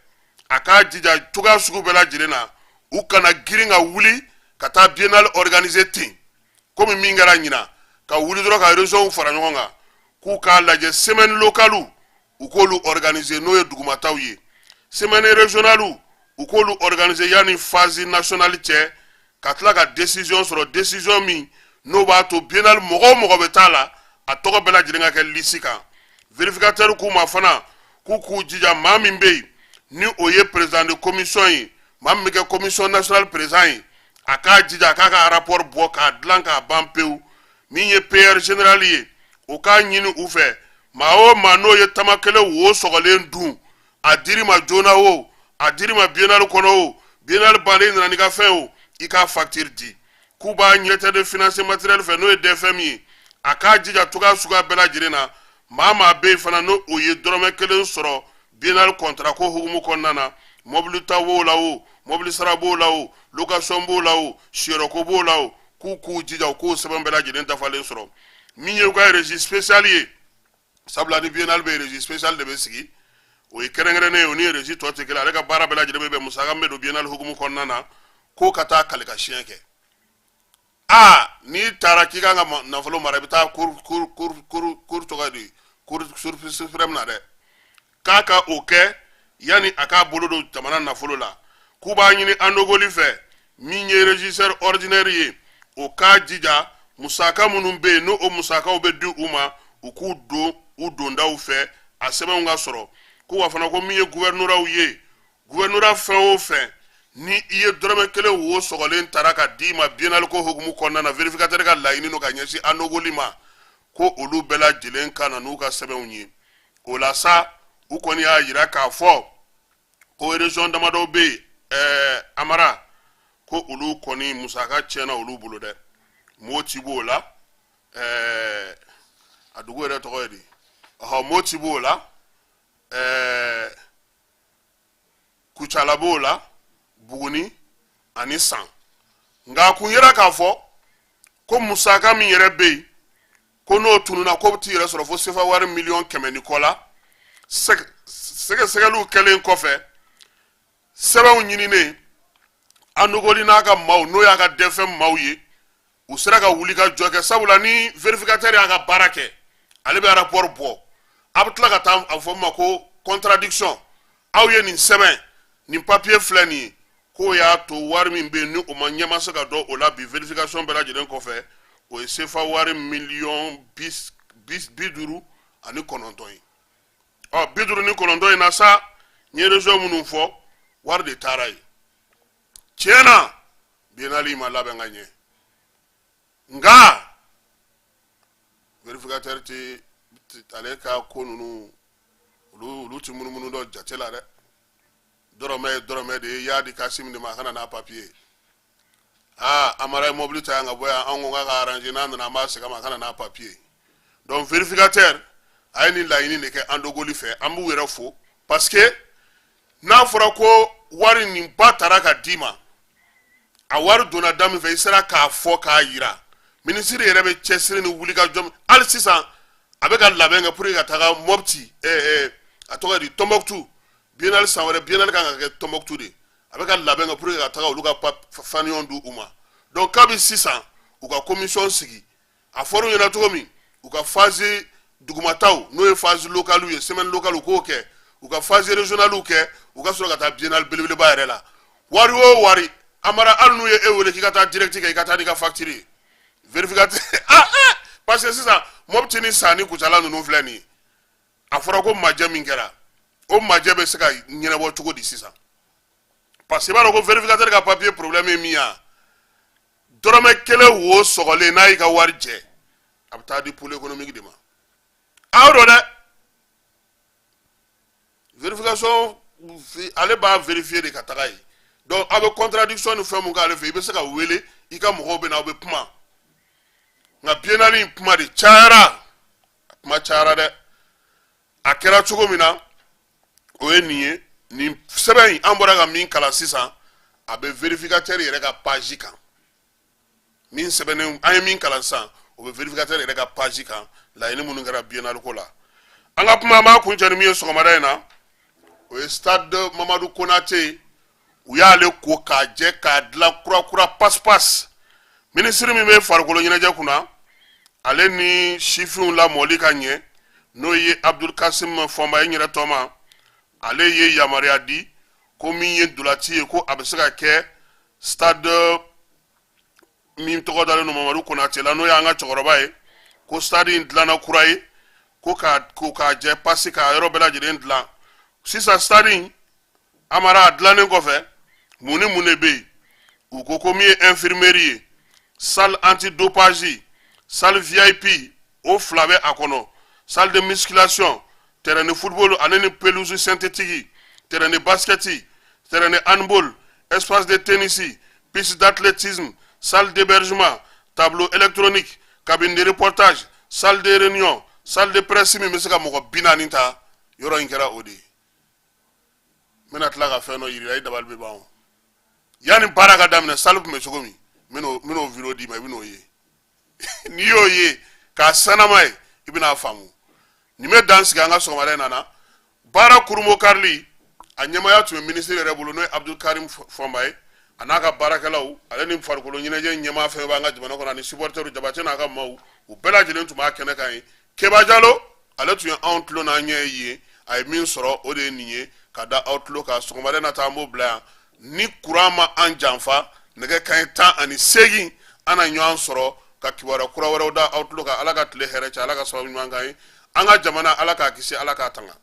a k'a jija cogoya sugu bɛɛ lajɛlen na, u kana girin ka wuli ka taa biennale organiser ten komi min kɛra ɲinan, ka wuli dɔrɔn ka régions fara ɲɔgɔn kan. K'u k'a lajɛ, semaine locale, u k'olu organiser, n'o ye dugumataw ye, semaine régionale, u k'olu organiser yanni phase nationale cɛ, ka tila ka décision sɔrɔ, décision min n'o b'a to biennale, mɔgɔ o mɔgɔ bɛ taa la, a tɔgɔ bɛɛ lajɛlen ka kɛ liste kan. Vérificateur k'u ma fana k'u k'u jija, maa min bɛ yen ni o ye président de commission ye, maa min bɛ kɛ commission nationale président ye, a k'a jija a k'a ka rapport bɔ k'a dilan k'a ban pewu. Min ye PR général ye, o k'a ɲini u fɛ, maa o maa n'o ye tama kelen wo sɔgɔlen dun, a dir'i ma joona o, a dir'i ma biennale kɔnɔ o, biennale bannen i nana n'i ka fɛn o, i k'a facture di. K'u b'a ɲini de finance matériel fɛ, n'o ye DFM ye, a k'a jija cogoya suguya bɛɛ lajɛlen na, maa maa bɛ yen fana n'o o ye dɔrɔmɛ kelen sɔrɔ biennale contrat ko hukumu kɔnɔna na, mɔbili ta b'o la o, mɔbili sara b'o la o, location b'o la o, siyɔrɔko b'o la o, k'u k'u jija u k'o sɛbɛn bɛɛ lajɛlen dafalen sɔrɔ. Min ye u ka régie spéciale ye, sabula ni biennale bɛ, régie spéciale de bɛ sigi, o ye kɛrɛnkɛrɛnnen ye, o ni régie tɔ tɛ kelen. Ale ka baara bɛɛ lajɛlen bɛ bɛn musaka min bɛ don biennale hukumu kɔnɔna na, k'o ka taa kali ka siɲɛ kɛ. Aa, n'i taara k'i kan ka nafolo mara, i bɛ taa cour tɔgɔ di, cour suprême na dɛ. K'a ka o kɛ yanni a k'a bolo don jamana nafolo la. K'u b'a ɲini Andogoli fɛ, min ye régisseur ordinaire ye, o k'a jija, musaka minnu bɛ yen n'o o musakaw bɛ di u ma, u k'u don u dondaw fɛ, a sɛbɛnw ka sɔrɔ. Ko wa fana, ko min ye gouvernoratw ye, gouvernorat fɛn o fɛn ni i ye dɔrɔmɛ kelen wo sɔgɔlen tara ka d'i ma biennale ko hukumu kɔnɔna na, vérificateur ka laɲini don ka ɲɛsin Andogoli ma ko olu bɛɛ lajɛlen ka na n'u ka sɛbɛnw ye. O la sa, u kɔni y'a yira k'a fɔ ko région damadɔ bɛ yen, Amara, ko olu kɔni musaka tiɲɛna olu bolo dɛ. Moti b'o la, a dugu yɛrɛ tɔgɔ ye di? Ɔhɔ, Moti b'o la, Kucala b'o la, Buguni ani San. Nka a kun yera k'a fɔ ko musaka min yɛrɛ bɛ yen ko n'o tununa, k'o bɛ t'i yɛrɛ sɔrɔ fo sefa wari miliyɔn 100 ni kɔ la. Sɛgɛsɛgɛliw kɛlen kɔfɛ, sɛbɛnw ɲininen, Andogoli n'a ka maaw, n'o y'a ka DFM maaw ye, u sera ka wuli ka jɔ kɛ, sabula ni vérificateur y'a ka baara kɛ, ale bɛ rapport bɔ, a bɛ tila ka taa a fɔ min ma ko contradiction, aw ye nin sɛbɛn, nin papier filɛ nin ye. K'o y'a to wari min bɛ yen ni o ma ɲɛ ma se ka dɔn o la bi, vérification bɛɛ lajɛlen kɔfɛ, o ye sefa wari miliyɔn 59 ye. Ɔ, 59 in na sa, n ye région minnu fɔ, wari de taara yen. Tiɲɛ na, biennale ma labɛn ka ɲɛ, nka vérificateur tɛ ale ka ko ninnu, olu ti munumunu dɔ jate la dɛ. Dɔrɔmɛ ye dɔrɔmɛ de ye, i y'a di Kassim de ma, a ka na n'a papiye. Aa, Amara ye mobili ta yan ka bɔ yan, an ko k'a ka arranger, n'a nana an b'a segin a ma, a ka na n'a papiye. Donc vérificateur a ye nin laɲini de kɛ Andogoli fɛ. An b'u yɛrɛ fo parce que N'a fɔra ko wari nin ba tara ka d'i ma, a wari donna da min fɛ, i sera k'a fɔ k'a yira. Minisiri yɛrɛ bɛ cɛsiri ni wulikajɔ. Hali sisan a bɛ ka labɛn kɛ pour que ka taga Mɔpti, a tɔgɔ di, Tɔnbɔkutu biennale. San wɛrɛ biennale kan ka kɛ Tɔnbɔkutu de. A bɛ ka labɛn kɛ pour que ka taga olu ka fanion di u ma. Donc kabi sisan u ka commission sigi, a fɔra u ɲɛna cogo min, u ka phase dugumataw, n'o ye phase locale ye, semaine locale, u k'o kɛ, u ka phase régionale kɛ, u ka sɔrɔ ka taa biennale belebeleba yɛrɛ la. Wari o wari, Amara, hali n'u ye e wele k'i ka taa direct kɛ, i ka taa n'i ka facture ye, vérificateur. Ah ah, parce que sisan Mɔpti ni San ni Kucala ninnu filɛ nin ye, a fɔra ko majɛ min kɛra, o majɛ bɛ se ka ɲɛnabɔ cogo di sisan? Parce que i b'a dɔn ko vérificateur ka papier problème ye min ye, dɔrɔmɛ kelen wo sɔgɔlen, n'a y'i ka wari jɛ, a bɛ taa di pôle économique de ma. Aw dɔn dɛ, vérification, ale b'a vérifier de ka taga yen. Donc aw bɛ contradiction ni fɛn mun k'ale fɛ, i bɛ se ka wele, i ka mɔgɔw bɛ na, aw bɛ kuma. Nka biennale in kuma de cayara, a kuma cayara dɛ. A kɛra cogo min na, o ye nin ye. Nin sɛbɛn in, an bɔra ka min kalan sisan, a bɛ vérificateur yɛrɛ ka page kan. Min sɛbɛnnen, an ye min kalan sisan, o bɛ vérificateur yɛrɛ ka page kan, laɲini minnu kɛra biennale ko la. An ka kuma, an b'a kuncɛ ni min ye sɔgɔmada in na, o ye stade Mamadu Konate. U y'ale ko k'a jɛ, k'a dilan kura kura pas-pas. Minisiri min bɛ farikolo ɲɛnajɛ kunna, ale ni sifinw lamɔli ka ɲɛ, n'o ye Abdul Kasim Fɔnba ye, n yɛrɛ tɔma, ale ye yamaruya di ko min ye dolati ye, ko a bɛ se ka kɛ stade min tɔgɔ dalen don Mamadu Konate la, n'o y'an ka cɛkɔrɔba ye, ko stade in dilanna kura ye, ko k'a ko k'a jɛ pasi, k'a yɔrɔ bɛɛ lajɛlen dilan sisan. Stade in, Amara, a dilannen kɔfɛ, mun ni mun de bɛ yen? U ko ko min ye infirmerie ye, salle antidopage, salle VIP, o fila bɛ a kɔnɔ, salle de musculation, terrain de football ale ni pelouse synthétique, terrain de basket, terrain de handball, espace de tennis, piste d'athlétisme, salle d'hébergement, tableau électronique, cabine de reportage, salle de réunion, salle de presse min bɛ se ka mɔgɔ 40 ta. Yɔrɔ in kɛra o de ye. N bɛna tila ka fɛn dɔ yir'i la, i dabali bɛ ban. O yanni baara ka daminɛ, salle tun bɛ cogo min, n bɛn'o vidéo d'i ma, i bɛn'o ye. N'i y'o ye k'a sanama ye, i bɛn'a faamu. Nin bɛ dan sigi an ka sɔgɔmada in na. Baara kurumo karili, a ɲɛmaya tun bɛ minisiri yɛrɛ bolo, n'o ye Abdul Karim Fɔnba ye, a n'a ka baarakɛlaw, ale ni farikolo ɲɛnajɛ ɲɛmaa fɛn b'an ka jamana kɔnɔ, ani supporters Jabate n'a ka maaw, u bɛɛ lajɛlen tun b'a kɛnɛ kan yen. Keba Jalo, ale tun ye anw tulo n'an ɲɛ ye. A ye min sɔrɔ, o de ye nin ye ka da aw tulo kan. Sɔgɔmada na ta, an b'o bila yan. Ni kuran ma an janfa, nɛgɛ kanɲɛ 18, an na ɲɔgɔn sɔrɔ ka kibaruya kura wɛrɛw da aw tulo kan. Ala ka tile hɛrɛ cɛ, Ala ka sababu ɲuman kan ye. An ka jamana, Ala k'a kisi, Ala k'a tanga.